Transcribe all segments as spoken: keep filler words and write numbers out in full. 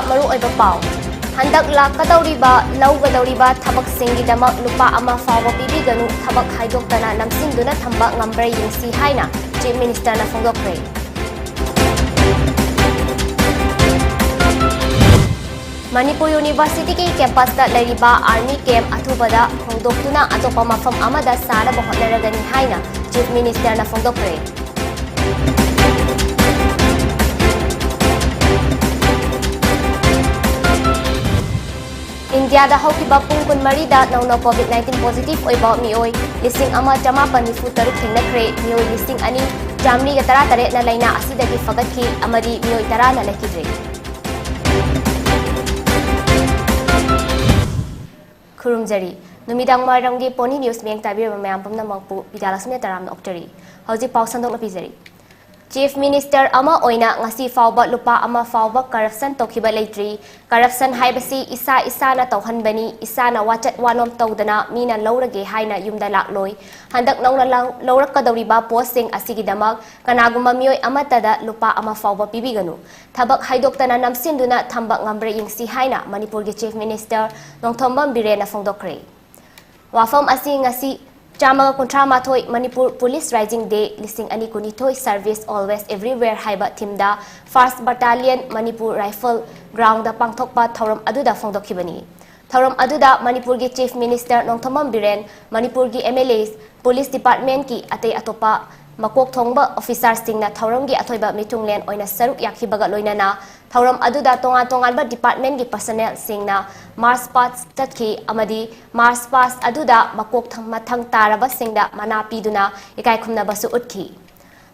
ꯃꯔꯨꯑꯣꯏꯕ ꯄꯥꯎ꯫ ꯍꯟꯗꯛ ꯂꯥꯛꯀꯗꯧꯔꯤꯕ ꯂꯧꯒꯗꯧꯔꯤꯕ ꯊꯕꯛꯁꯤꯡꯒꯤꯗꯃꯛ ꯂꯨꯄꯥ ꯑꯃ ꯐꯥꯎꯕ ꯄꯤꯕꯤꯒꯅꯨ, ꯊꯕꯛ ꯍꯥꯏꯗꯣꯛꯇꯅ ꯅꯝꯁꯤꯟꯗꯨꯅ ꯊꯝꯕ ꯉꯝꯕ꯭ꯔꯥ ꯌꯦꯡꯁꯤ ꯍꯥꯏꯅ Chief Ministerꯅ ꯐꯣꯡꯗꯣꯛꯈ꯭ꯔꯦ꯫ ꯃꯅꯤꯄꯨꯔ ꯌꯨꯅꯤꯚꯔꯁꯤꯇꯤꯒꯤ ꯀꯦꯝꯄꯁꯇ ꯂꯩꯔꯤꯕ ꯑꯥꯔꯃꯤ ꯀꯦꯝꯞ ꯑꯊꯨꯕꯗ ꯍꯣꯡꯗꯣꯛꯇꯨꯅ ꯑꯇꯣꯞꯄ ꯃꯐꯝ ꯑꯃꯗ ꯁꯥꯅꯕ ꯍꯣꯠꯅꯔꯒꯅꯤ ꯍꯥꯏꯅ Chief Ministerꯅ ꯐꯣꯡꯗꯣꯛꯈ꯭ꯔꯦ꯫ ꯏꯟꯗꯤꯌꯥꯗ ꯍꯧꯈꯤꯕ ꯄꯨꯡ ꯀꯨꯟꯃꯔꯤꯗ ꯅꯧꯅ COVID nineteen positive ꯑꯣꯏꯕ ꯃꯤꯑꯣꯏ ꯂꯤꯁꯤꯡ ꯑꯃ ꯆꯃꯥꯄꯟ ꯅꯤꯐꯨ ꯇꯔꯨꯛ ꯊꯦꯡꯅꯈ꯭ꯔꯦ꯫ ꯃꯤꯑꯣꯏ ꯂꯤꯁꯤꯡ ꯑꯅꯤ ꯆꯥꯃꯔꯤꯒ ꯇꯔꯥ ꯇꯔꯦꯠꯅ ꯂꯥꯏꯅꯥ ꯑꯁꯤꯗꯒꯤ ꯐꯒꯠꯈꯤ ꯑꯃꯗꯤ ꯃꯤꯑꯣꯏ ꯇꯔꯥꯅ ꯂꯩꯈꯤꯗ꯭ꯔꯦ꯫ ꯈꯨꯔꯨꯝꯖꯔꯤ꯫ ꯅꯨꯃꯤꯗꯥꯡ ꯋꯥꯏꯔꯝꯒꯤ ꯄꯣꯅꯤ ꯅ꯭ꯌꯨꯁ ꯃꯤꯠꯌꯦꯡ ꯇꯥꯕꯤꯔꯕ ꯃꯌꯥꯝ ꯄꯨꯝꯅꯃꯛꯄꯨ ꯕꯤꯗ꯭ꯌꯥꯂꯛꯁꯃꯤ ꯇꯔꯥꯝꯅ ꯑꯣꯛꯆꯔꯤ꯫ ꯍꯧꯖꯤꯛ ꯄꯥꯎ ꯁꯟꯗꯣꯛꯅ ꯄꯤꯖꯔꯤ꯫ ꯆꯤꯐ ꯃꯤꯅꯤꯁꯇꯔ ꯑꯃ ꯑꯣꯏꯅ ꯉꯁꯤ ꯐꯥꯎꯕ ꯂꯨꯄꯥ ꯑꯃ ꯐꯥꯎꯕ ꯀꯔꯞꯁꯟ ꯇꯧꯈꯤꯕ ꯂꯩꯇ꯭ꯔꯤ꯫ ꯀꯔꯞꯁꯟ ꯍꯥꯏꯕꯁꯤ ꯏꯁꯥ ꯏꯁꯥꯅ ꯇꯧꯍꯟꯕꯅꯤ, ꯏꯁꯥꯅ ꯋꯥꯆꯠ ꯋꯥꯅꯣꯝ ꯇꯧꯗꯅ ꯃꯤꯅ ꯂꯧꯔꯒꯦ ꯍꯥꯏꯅ ꯌꯨꯝꯗ ꯂꯥꯛꯂꯣꯏ꯫ ꯍꯟꯗꯛ ꯅꯧꯅ ꯂꯥꯡ-, ꯂꯧꯔꯛꯀꯗꯧꯔꯤꯕ ꯄꯣꯁꯁꯤꯡ ꯑꯁꯤꯒꯤꯗꯃꯛ ꯀꯅꯥꯒꯨꯝꯕ ꯃꯤꯑꯣꯏ ꯑꯃꯠꯇꯗ ꯂꯨꯄꯥ ꯑꯃ ꯐꯥꯎꯕ ꯄꯤꯕꯤꯒꯅꯨ꯫ ꯊꯕꯛ ꯍꯥꯏꯗꯣꯛꯇꯅ ꯅꯝꯁꯤꯟꯗꯨꯅ ꯊꯝꯕ ꯉꯝꯕ꯭ꯔꯥ ꯌꯦꯡꯁꯤ ꯍꯥꯏꯅ ꯃꯅꯤꯄꯨꯔꯒꯤ ꯆꯤꯐ ꯃꯤꯅꯤꯁꯇꯔ ꯅꯣꯡꯊꯣꯝꯕꯝ ꯕꯤꯔꯦꯟꯅ ꯐꯣꯡꯗꯣꯛꯈ꯭ꯔꯦ꯫ ꯋꯥꯐꯝ ꯑꯁꯤ ꯉꯁꯤ ꯆꯥꯝꯃꯒ ꯀꯨꯟꯊ꯭ꯔꯥ ꯃꯥꯊꯣꯏ ꯃꯅꯤꯄꯨꯔ ꯄꯨꯂꯤꯁ ꯔꯥꯏꯖꯤꯡ ꯗꯦ ꯂꯤꯁꯤꯡ ꯑꯅꯤ ꯀꯨꯟꯅꯤꯊꯣꯏ Service Always Everywhere ꯍꯥꯏꯕ ꯊꯤꯝꯗ First Battalion Manipur rifle ground ꯄꯥꯡꯊꯣꯛꯄ ꯊꯧꯔꯝ ꯑꯗꯨꯗ ꯐꯣꯡꯗꯣꯛꯈꯤꯕꯅꯤ꯫ ꯊꯧꯔꯝ ꯑꯗꯨꯗ ꯃꯅꯤꯄꯨꯔꯒꯤ ꯆꯤꯐ ꯃꯤꯅꯤꯁꯇꯔ ꯅꯣꯡꯊꯣꯝꯕꯝ ꯕꯤꯔꯦꯟ, ꯃꯅꯤꯄꯨꯔꯒꯤ MLAs, ꯄꯨꯂꯤꯁ ꯗꯤꯄꯥꯔꯠꯃꯦꯟꯠꯀꯤ ꯑꯇꯩ ꯑꯇꯣꯞꯄ ꯃꯀꯣꯛ ꯊꯣꯡꯕ ꯑꯣꯐꯤꯁꯥꯔꯁꯤꯡꯅ ꯊꯧꯔꯝꯒꯤ ꯑꯊꯣꯏꯕ ꯃꯤꯊꯨꯡꯂꯦꯟ ꯑꯣꯏꯅ ꯁꯔꯨꯛ ꯌꯥꯈꯤꯕꯒ ꯂꯣꯏꯅꯅ ꯊꯧꯔꯝ ꯑꯗꯨꯗ ꯇꯣꯉꯥꯟ ꯇꯣꯉꯥꯟꯕ ꯗꯤꯄꯥꯔꯠꯃꯦꯟꯠꯀꯤ ꯄꯔꯁꯅꯦꯜꯁꯤꯡꯅ ꯃꯥꯔꯆ ꯄꯥꯁ ꯆꯠꯈꯤ ꯑꯃꯗꯤ ꯃꯥꯔꯆ ꯄꯥꯁ ꯑꯗꯨꯗ ꯃꯀꯣꯛ ꯊꯪ-, ꯃꯊꯪ ꯇꯥꯔꯕꯁꯤꯡꯗ ꯃꯅꯥ ꯄꯤꯗꯨꯅ ꯏꯀꯥꯏ ꯈꯨꯝꯅꯕꯁꯨ ꯎꯠꯈꯤ꯫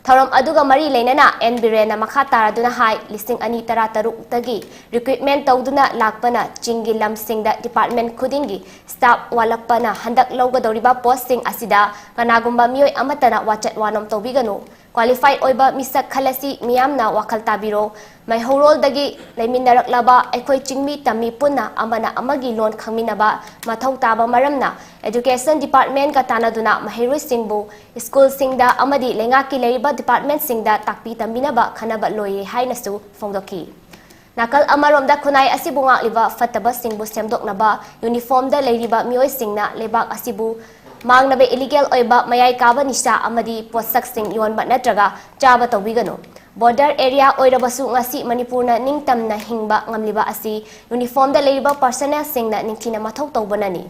ꯊꯧꯔꯝ ꯑꯗꯨꯒ ꯃꯔꯤ ꯂꯩꯅꯅ ꯑꯦꯟ ꯕꯤꯔꯦꯟꯅ ꯃꯈꯥ ꯇꯥꯔꯗꯨꯅ ꯍꯥꯏ, ꯂꯤꯁꯤꯡ ꯑꯅꯤ ꯇꯔꯥꯇꯔꯨꯛꯇꯒꯤ ꯔꯤꯀ꯭ꯔꯨꯏꯠꯃꯦꯟꯠ ꯇꯧꯗꯨꯅ ꯂꯥꯛꯄꯅ ꯆꯤꯡꯒꯤ ꯂꯝꯁꯤꯡꯗ ꯗꯤꯄꯥꯔꯠꯃꯦꯟꯠ ꯈꯨꯗꯤꯡꯒꯤ ꯁ꯭ꯇꯥꯐ ꯋꯥꯠꯂꯛꯄꯅ ꯍꯟꯗꯛ ꯂꯧꯒꯗꯧꯔꯤꯕ ꯄꯣꯁꯁꯤꯡ ꯑꯁꯤꯗ ꯀꯅꯥꯒꯨꯝꯕ ꯃꯤꯑꯣꯏ ꯑꯃꯠꯇꯅ ꯋꯥꯆꯠ ꯋꯥꯅꯣꯝ ꯇꯧꯕꯤꯒꯅꯨ꯫ ꯀ꯭ꯋꯥꯂꯤꯐꯥꯏ ꯑꯣꯏꯕ ꯃꯤꯁꯛ ꯈꯜꯂꯁꯤ, ꯃꯤꯌꯥꯝꯅ ꯋꯥꯈꯜ ꯇꯥꯕꯤꯔꯣ꯫ ꯃꯩꯍꯧꯔꯣꯜꯗꯒꯤ ꯂꯩꯃꯤꯟꯅꯔꯛꯂꯕ ꯑꯩꯈꯣꯏ ꯆꯤꯡꯃꯤ ꯇꯝꯃꯤ ꯄꯨꯟꯅ ꯑꯃꯅ ꯑꯃꯒꯤ ꯂꯣꯟ ꯈꯪꯃꯤꯟꯅꯕ ꯃꯊꯧ ꯇꯥꯕ ꯃꯔꯝꯅ, ꯑꯦꯖꯨꯀꯦꯁꯟ ꯗꯤꯄꯥꯔꯠꯃꯦꯟꯠꯀ ꯇꯥꯟꯅꯗꯨꯅ ꯃꯍꯩꯔꯣꯏꯁꯤꯡꯕꯨ ꯁ꯭ꯀꯨꯜꯁꯤꯡꯗ ꯑꯃꯗꯤ ꯂꯩꯉꯥꯛꯀꯤ ꯂꯩꯔꯤꯕ ꯗꯤꯄꯥꯔꯠꯃꯦꯟꯠꯁꯤꯡꯗ ꯇꯥꯛꯄꯤ ꯇꯝꯕꯤꯅꯕ ꯈꯟꯅꯕ ꯂꯣꯏꯔꯦ ꯍꯥꯏꯅꯁꯨ ꯐꯣꯡꯗꯣꯛꯈꯤ꯫ ꯅꯥꯀꯜ ꯑꯃꯔꯣꯝꯗ ꯈꯨꯟꯅꯥꯏ ꯑꯁꯤꯕꯨ ꯉꯥꯛꯂꯤꯕ ꯐꯠꯇꯕꯁꯤꯡꯕꯨ ꯁꯦꯝꯗꯣꯛꯅꯕ ꯌꯨꯅꯤꯐꯣꯔꯝꯗ ꯂꯩꯔꯤꯕ ꯃꯤꯑꯣꯏꯁꯤꯡꯅ ꯂꯩꯕꯥꯛ ꯑꯁꯤꯕꯨ ꯃꯥꯡꯅꯕ ꯏꯂꯤꯒꯦꯜ ꯑꯣꯏꯕ ꯃꯌꯥꯏ ꯀꯥꯕ ꯅꯤꯁꯥ ꯑꯃꯗꯤ ꯄꯣꯠꯁꯛꯁꯤꯡ ꯌꯣꯟꯕ ꯅꯠꯇ꯭ꯔꯒ ꯆꯥꯕ ꯇꯧꯕꯤꯒꯅꯨ꯫ ꯕꯣꯔꯗꯔ ꯑꯦꯔꯤꯌꯥ ꯑꯣꯏꯔꯕꯁꯨ ꯉꯁꯤ ꯃꯅꯤꯄꯨꯔꯅ ꯅꯤꯡꯇꯝꯅ ꯍꯤꯡꯕ ꯉꯝꯂꯤꯕ ꯑꯁꯤ ꯌꯨꯅꯤꯐꯣꯔꯝꯗ ꯂꯩꯔꯤꯕ ꯄꯥꯔꯁꯅꯦꯜꯁꯤꯡꯅ ꯅꯤꯡꯊꯤꯅ ꯃꯊꯧ ꯇꯧꯕꯅꯅꯤ꯫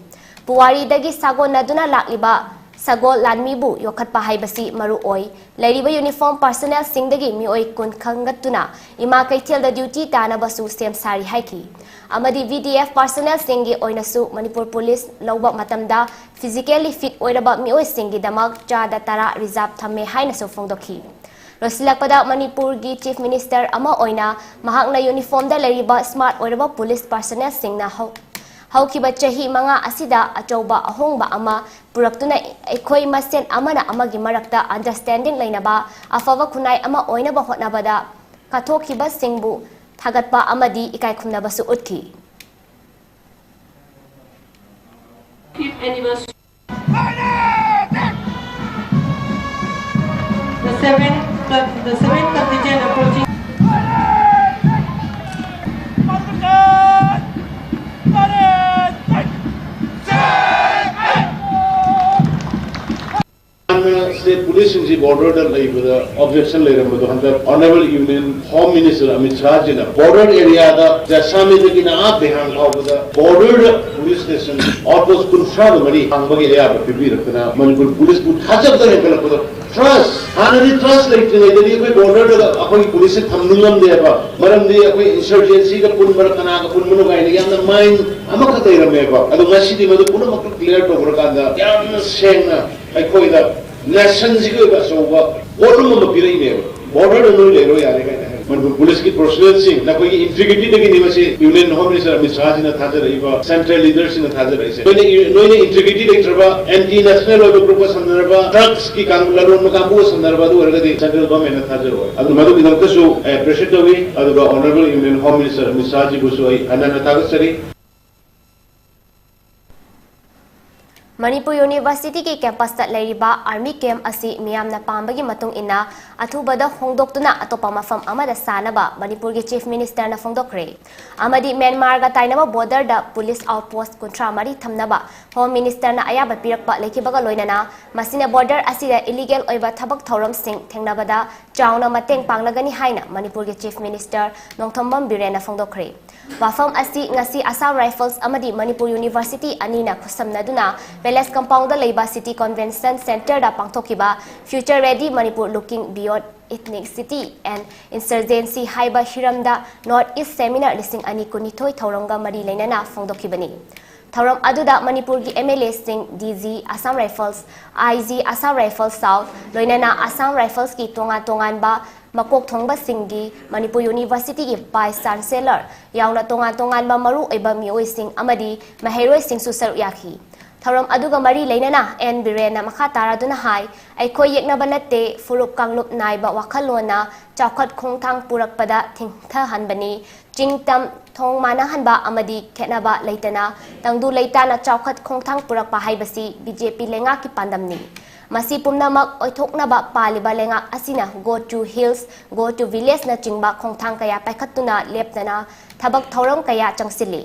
ꯄꯨꯋꯥꯔꯤꯗꯒꯤ ꯁꯥꯒꯣꯟꯅꯗꯨꯅ ꯂꯥꯛꯂꯤꯕ ꯁꯒꯣꯜ ꯂꯥꯟꯃꯤꯕꯨ ꯌꯣꯛꯈꯠꯄ ꯍꯥꯏꯕꯁꯤ ꯃꯔꯨ ꯑꯣꯏ꯫ ꯂꯩꯔꯤꯕ ꯌꯨꯅꯤꯐꯣꯔꯝ ꯄꯥꯔꯁꯅꯦꯜꯁꯤꯡꯗꯒꯤ ꯃꯤꯑꯣꯏ ꯀꯨꯟ ꯈꯟꯒꯠꯇꯨꯅ ꯏꯃꯥ ꯀꯩꯊꯦꯜꯗ ꯗ꯭ꯌꯨꯇꯤ ꯇꯥꯅꯕꯁꯨ ꯁꯦꯝ ꯁꯥꯔꯤ ꯍꯥꯏꯈꯤ꯫ ꯑꯃꯗꯤ ꯚꯤ ꯗꯤ ꯑꯦꯐ ꯄꯥꯔꯁꯅꯦꯜꯁꯤꯡꯒꯤ ꯑꯣꯏꯅꯁꯨ ꯃꯅꯤꯄꯨꯔ ꯄꯨꯂꯤꯁ ꯂꯧꯕ ꯃꯇꯝꯗ ꯐꯤꯖꯤꯀꯦꯜꯂꯤ ꯐꯤꯠ ꯑꯣꯏꯔꯕ ꯃꯤꯑꯣꯏꯁꯤꯡꯒꯤꯗꯃꯛ ꯆꯥꯗ ꯇꯔꯥ ꯔꯤꯖꯥꯕ ꯊꯝꯃꯦ ꯍꯥꯏꯅꯁꯨ ꯐꯣꯡꯗꯣꯛꯈꯤ꯫ ꯂꯣꯏꯁꯤꯜꯂꯛꯄꯗ ꯃꯅꯤꯄꯨꯔꯒꯤ ꯆꯤꯐ ꯃꯤꯅꯤꯁꯇꯔ ꯑꯃ ꯑꯣꯏꯅ ꯃꯍꯥꯛꯅ ꯌꯨꯅꯤꯐꯣꯔꯝꯗ ꯂꯩꯔꯤꯕ ꯁ꯭ꯃꯥꯔꯠ ꯑꯣꯏꯔꯕ ꯄꯨꯂꯤꯁ ꯄꯥꯔꯁꯅꯦꯜꯁꯤꯡꯅ ꯍꯧ-, ꯍꯧꯈꯤꯕ ꯆꯍꯤ ꯃꯉꯥ ꯑꯁꯤꯗ ꯑꯆꯧꯕ ꯑꯍꯣꯡꯕ ꯑꯃ ꯄꯨꯔꯛꯇꯨꯅ ꯑꯩꯈꯣꯏ ꯃꯁꯦꯟ ꯑꯃꯅ ꯑꯃꯒꯤ ꯃꯔꯛꯇ ꯑꯟꯗꯔꯁ꯭ꯇꯦꯟꯗꯤꯡ ꯂꯩꯅꯕ, ꯑꯐꯕ ꯈꯨꯟꯅꯥꯏ ꯑꯃ ꯑꯣꯏꯅꯕ ꯍꯣꯠꯅꯕꯗ ꯀꯠꯊꯣꯛꯈꯤꯕꯁꯤꯡꯕꯨ ꯊꯥꯒꯠꯄ ꯑꯃꯗꯤ ꯏꯀꯥꯏ ꯈꯨꯝꯅꯕꯁꯨ ꯎꯠꯈꯤ꯫ Fifth anniversary. The seventh, the, the seventh contingent approaching. ꯍꯥꯟꯅ ꯁ꯭ꯇꯦꯠ ꯄꯨꯂꯤꯁꯁꯤꯡꯁꯤ ꯕꯣꯔꯗꯔꯗ ꯂꯩꯕꯗ ꯑꯣꯕꯖꯦꯛꯁꯟ ꯂꯩꯔꯝꯕꯗꯣ ꯍꯟꯗꯛ honourable union home minister Amit ꯁꯥꯍꯖꯤꯅ ꯕꯣꯔꯗꯔ ꯑꯦꯔꯤꯌꯥꯗ ꯖꯁꯥꯃꯤꯗꯒꯤꯅ ꯑꯥ ꯕꯦꯍꯥꯡ ꯐꯥꯎꯕꯗ ꯕꯣꯔꯗꯔꯗ ꯄꯨꯂꯤꯁ ꯁ꯭ꯇꯦꯁꯟ ꯑꯥꯎꯠꯄꯣꯁ ꯀꯨꯟꯊ꯭ꯔꯥꯒ ꯃꯔꯤ ꯍꯥꯡꯕꯒꯤ ꯑꯌꯥꯕ ꯄꯤꯕꯤꯔꯛꯇꯅ ꯃꯅꯤꯄꯨꯔ ꯄꯨꯂꯤꯁꯄꯨ ꯊꯥꯖꯕꯗ ꯍꯦꯟꯒꯠꯂꯛꯄꯗꯣ ꯇ꯭ꯔꯁ, ꯍꯥꯟꯅꯗꯤ ꯇ꯭ꯔꯁ ꯂꯩꯇ꯭ꯔꯤꯉꯩꯗꯗꯤ ꯑꯩꯈꯣꯏ ꯕꯣꯔꯗꯔꯗ ꯑꯩꯈꯣꯏꯒꯤ ꯄꯨꯂꯤꯁꯁꯦ ꯊꯝꯅꯤꯡꯉꯝꯗꯦꯕ, ꯃꯔꯝꯗꯤ ꯑꯩꯈꯣꯏ ꯏꯟꯁꯔꯖꯦꯟꯁꯤꯒ ꯄꯨꯟꯕ꯭ꯔꯥ ꯀꯅꯥꯒ ꯄꯨꯟꯕꯅꯣ ꯀꯥꯏꯅ ꯌꯥꯝꯅ ꯃꯥꯏꯟ ꯑꯃꯈꯛ ꯂꯩꯔꯝꯃꯦꯕ꯫ ꯑꯗꯣ ꯉꯁꯤꯗꯤ ꯃꯗꯨ ꯄꯨꯝꯅꯃꯛꯇꯨ ꯀ꯭ꯂꯤꯌꯥꯔ ꯇꯧꯈ꯭ꯔꯀꯥꯟꯗ ꯌꯥꯝꯅ ꯁꯦꯡꯅ ꯑꯩꯈꯣꯏꯗ ꯅꯦꯁꯟꯁꯤꯒꯤ ꯑꯣꯏꯕ ꯑꯆꯧꯕ ꯄꯣꯠꯂꯨꯝ ꯑꯃ ꯄꯤꯔꯛꯏꯅꯦꯕ꯫ ꯕꯣꯔꯗꯔꯗ ꯅꯣꯏ ꯂꯩꯔꯣ ꯌꯥꯔꯦ ꯀꯥꯏꯅ ꯍꯥꯏ꯫ ꯃꯅꯤꯄꯨꯔ ꯄꯨꯂꯤꯁꯀꯤ ꯄꯔꯁꯣꯅꯦꯜꯁꯤꯡ ꯅꯈꯣꯏꯒꯤ ꯏꯟꯇꯤꯒ꯭ꯔꯤꯇꯤꯗꯒꯤꯅꯤ ꯃꯁꯤ ꯌꯨꯅꯤꯌꯟ ꯍꯣꯝ ꯃꯤꯅꯤꯁꯇꯔ ꯑꯃꯤꯠ ꯁꯥꯍꯖꯤꯅ ꯊꯥꯖꯔꯛꯏꯕ, ꯁꯦꯟꯇ꯭ꯔꯦꯜ ꯂꯤꯗꯔꯁꯤꯡꯅ ꯊꯥꯖꯔꯛꯏꯁꯦ꯫ ꯅꯣꯏꯅ, ꯅꯣꯏꯅ ꯏꯟꯇꯤꯒ꯭ꯔꯤꯇꯤ ꯂꯩꯇ꯭ꯔꯕ, ꯑꯦꯟꯇꯤ ꯅꯦꯁꯅꯦꯜ ꯑꯣꯏꯕ ꯒ꯭ꯔꯨꯞꯀ ꯁꯝꯅꯔꯕ, ꯗ꯭ꯔꯒꯁꯀꯤ ꯀꯥꯡ-, ꯂꯂꯣꯟꯕ ꯀꯥꯡꯕꯨꯒ ꯁꯝꯅꯔꯕ ꯑꯗꯨ ꯑꯣꯏꯔꯒꯗꯤ ꯁꯦꯟꯇ꯭ꯔꯦꯜ ꯒꯚꯔꯟꯃꯦꯟꯠꯅ ꯊꯥꯖꯔꯣꯏ꯫ ꯑꯗꯨ ꯃꯗꯨꯒꯤꯗꯃꯛꯇꯁꯨ ꯑꯦꯄ꯭ꯔꯤꯁꯤꯌꯦꯠ ꯇꯧꯏ꯫ ꯑꯗꯨꯒ honourable union home minister Amit ꯁꯥꯍꯖꯤꯕꯨꯁꯨ ꯑꯩ ꯍꯟꯅ ꯍꯟꯅ ꯊꯥꯒꯠꯆꯔꯤ꯫ ꯃꯅꯤꯄꯨꯔ ꯌꯨꯅꯤꯚꯔꯁꯤꯇꯤꯒꯤ ꯀꯦꯝꯄꯁꯇ ꯂꯩꯔꯤꯕ ꯑꯥꯔꯃꯤ ꯀꯦꯝꯞ ꯑꯁꯤ ꯃꯤꯌꯥꯝꯅ ꯄꯥꯝꯕꯒꯤ ꯃꯇꯨꯡ ꯏꯟꯅ ꯑꯊꯨꯕꯗ ꯍꯣꯡꯗꯣꯛꯇꯨꯅ ꯑꯇꯣꯞꯄ ꯃꯐꯝ ꯑꯃꯗ ꯁꯥꯅꯕ ꯃꯅꯤꯄꯨꯔꯒꯤ ꯆꯤꯐ ꯃꯤꯅꯤꯁꯇꯔꯅ ꯐꯣꯡꯗꯣꯛꯈ꯭ꯔꯦ꯫ ꯑꯃꯗꯤ ꯃ꯭ꯌꯥꯟꯃꯥꯔꯒ ꯇꯥꯏꯅꯕ ꯕꯣꯔꯗꯔꯗ ꯄꯨꯂꯤꯁ ꯑꯥꯎꯠꯄꯣꯁꯠ ꯀꯨꯟꯊ꯭ꯔꯥ ꯃꯔꯤ ꯊꯝꯅꯕ ꯍꯣꯝ ꯃꯤꯅꯤꯁꯇꯔꯅ ꯑꯌꯥꯕ ꯄꯤꯔꯛꯄ ꯂꯩꯈꯤꯕꯒ ꯂꯣꯏꯅꯅ ꯃꯁꯤꯅ ꯕꯣꯔꯗꯔ ꯑꯁꯤꯗ ꯏꯂꯤꯒꯦꯜ ꯑꯣꯏꯕ ꯊꯕꯛ ꯊꯧꯔꯝꯁꯤꯡ ꯊꯦꯡꯅꯕꯗ ꯆꯥꯎꯅ ꯃꯇꯦꯡ ꯄꯥꯡꯂꯒꯅꯤ ꯍꯥꯏꯅ ꯃꯅꯤꯄꯨꯔꯒꯤ ꯆꯤꯐ ꯃꯤꯅꯤꯁꯇꯔ ꯅꯣꯡꯊꯣꯝꯕꯝ ꯕꯤꯔꯦꯟꯅ ꯐꯣꯡꯗꯣꯛꯈ꯭ꯔꯦ꯫ ꯋꯥꯐꯝ ꯑꯁꯤ ꯉꯁꯤ ꯑꯁꯥꯝ ꯔꯥꯏꯐꯜꯁ ꯑꯃꯗꯤ ꯃꯅꯤꯄꯨꯔ ꯌꯨꯅꯤꯚꯔꯁꯤꯇꯤ ꯑꯅꯤꯅ ꯈꯨꯠꯁꯝꯅꯗꯨꯅ ꯄꯦꯂꯦꯁ ꯀꯝꯄꯥꯎꯟꯗ ꯂꯩꯕ ꯁꯤꯇꯤ ꯀꯟꯚꯦꯟꯁꯟ ꯁꯦꯟꯇꯔꯗ ꯄꯥꯡꯊꯣꯛꯈꯤꯕ Future Ready Manipur Looking Beyond Ethnicity and Insurgency ꯍꯥꯏꯕ ꯍꯤꯔꯝꯗ ꯅꯣꯔꯠ ꯏꯁ ꯁꯦꯃꯤꯅꯥꯔ ꯂꯤꯁꯤꯡ ꯑꯅꯤ ꯀꯨꯟꯅꯤꯊꯣꯏ ꯊꯧꯔꯝꯒ ꯃꯔꯤ ꯂꯩꯅꯅ ꯐꯣꯡꯗꯣꯛꯈꯤꯕꯅꯤ꯫ ꯊꯧꯔꯝ ꯑꯗꯨꯗ ꯃꯅꯤꯄꯨꯔꯒꯤ M L ꯑꯦꯁꯤꯡ, D G Assam rifles, ꯑꯥꯏ ꯖꯤ ꯑꯁꯥꯝ ꯔꯥꯏꯐꯜꯁ ꯁꯥꯎꯠ, ꯂꯣꯏꯅꯅ ꯑꯁꯥꯝ ꯔꯥꯏꯐꯜꯁꯀꯤ ꯇꯣꯉꯥꯟ ꯇꯣꯉꯥꯟꯕ ꯃꯀꯣꯛ ꯊꯣꯡꯕꯁꯤꯡꯒꯤ, ꯃꯅꯤꯄꯨꯔ ꯌꯨꯅꯤꯚꯔꯁꯤꯇꯤꯒꯤ ꯚꯥꯏꯁ ꯆꯥꯟꯁꯦꯂꯔ ꯌꯥꯎꯅ ꯇꯣꯉꯥꯟ ꯇꯣꯉꯥꯟꯕ ꯃꯔꯨꯑꯣꯏꯕ ꯃꯤꯑꯣꯏꯁꯤꯡ ꯑꯃꯗꯤ ꯃꯍꯩꯔꯣꯏꯁꯤꯡꯁꯨ ꯁꯔꯨꯛ ꯌꯥꯈꯤ꯫ ꯊꯧꯔꯝ ꯑꯗꯨꯒ ꯃꯔꯤ ꯂꯩꯅꯅ ꯑꯦꯟ ꯕꯤꯔꯦꯟꯅ ꯃꯈꯥ ꯇꯥꯔꯗꯨꯅ ꯍꯥꯏ, ꯑꯩꯈꯣꯏ ꯌꯦꯛꯅꯕ ꯅꯠꯇꯦ, ꯐꯨꯔꯨꯞ ꯀꯥꯡꯂꯨꯞ ꯅꯥꯏꯕ ꯋꯥꯈꯜꯂꯣꯟꯅ ꯆꯥꯎꯈꯠ ꯈꯣꯡꯊꯥꯡ ꯄꯨꯔꯛꯄꯗ ꯊꯤꯡꯊꯍꯟꯕꯅꯤ꯫ ꯆꯤꯡ ꯇꯝ ꯊꯣꯡ ꯃꯥꯟꯅꯍꯟꯕ ꯑꯃꯗꯤ ꯈꯦꯠꯅꯕ ꯂꯩꯇꯅ ꯇꯪꯗꯨ ꯂꯩꯇꯥꯅ ꯆꯥꯎꯈꯠ ꯈꯣꯡꯊꯥꯡ ꯄꯨꯔꯛꯄ ꯍꯥꯏꯕꯁꯤ ꯕꯤ ꯖꯦ ꯄꯤ ꯂꯩꯉꯥꯛꯀꯤ ꯄꯥꯟꯗꯝꯅꯤ꯫ ꯃꯁꯤ ꯄꯨꯝꯅꯃꯛ ꯑꯣꯏꯊꯣꯛꯅꯕ ꯄꯥꯜꯂꯤꯕ ꯂꯩꯉꯥꯛ ꯑꯁꯤꯅ Go to Hills, Go to Village ꯅꯆꯤꯡꯕ ꯈꯣꯡꯊꯥꯡ ꯀꯌꯥ ꯄꯥꯏꯈꯠꯇꯨꯅ ꯂꯦꯞꯇꯅ ꯊꯕꯛ ꯊꯧꯔꯝ ꯀꯌꯥ ꯆꯪꯁꯤꯜꯂꯤ꯫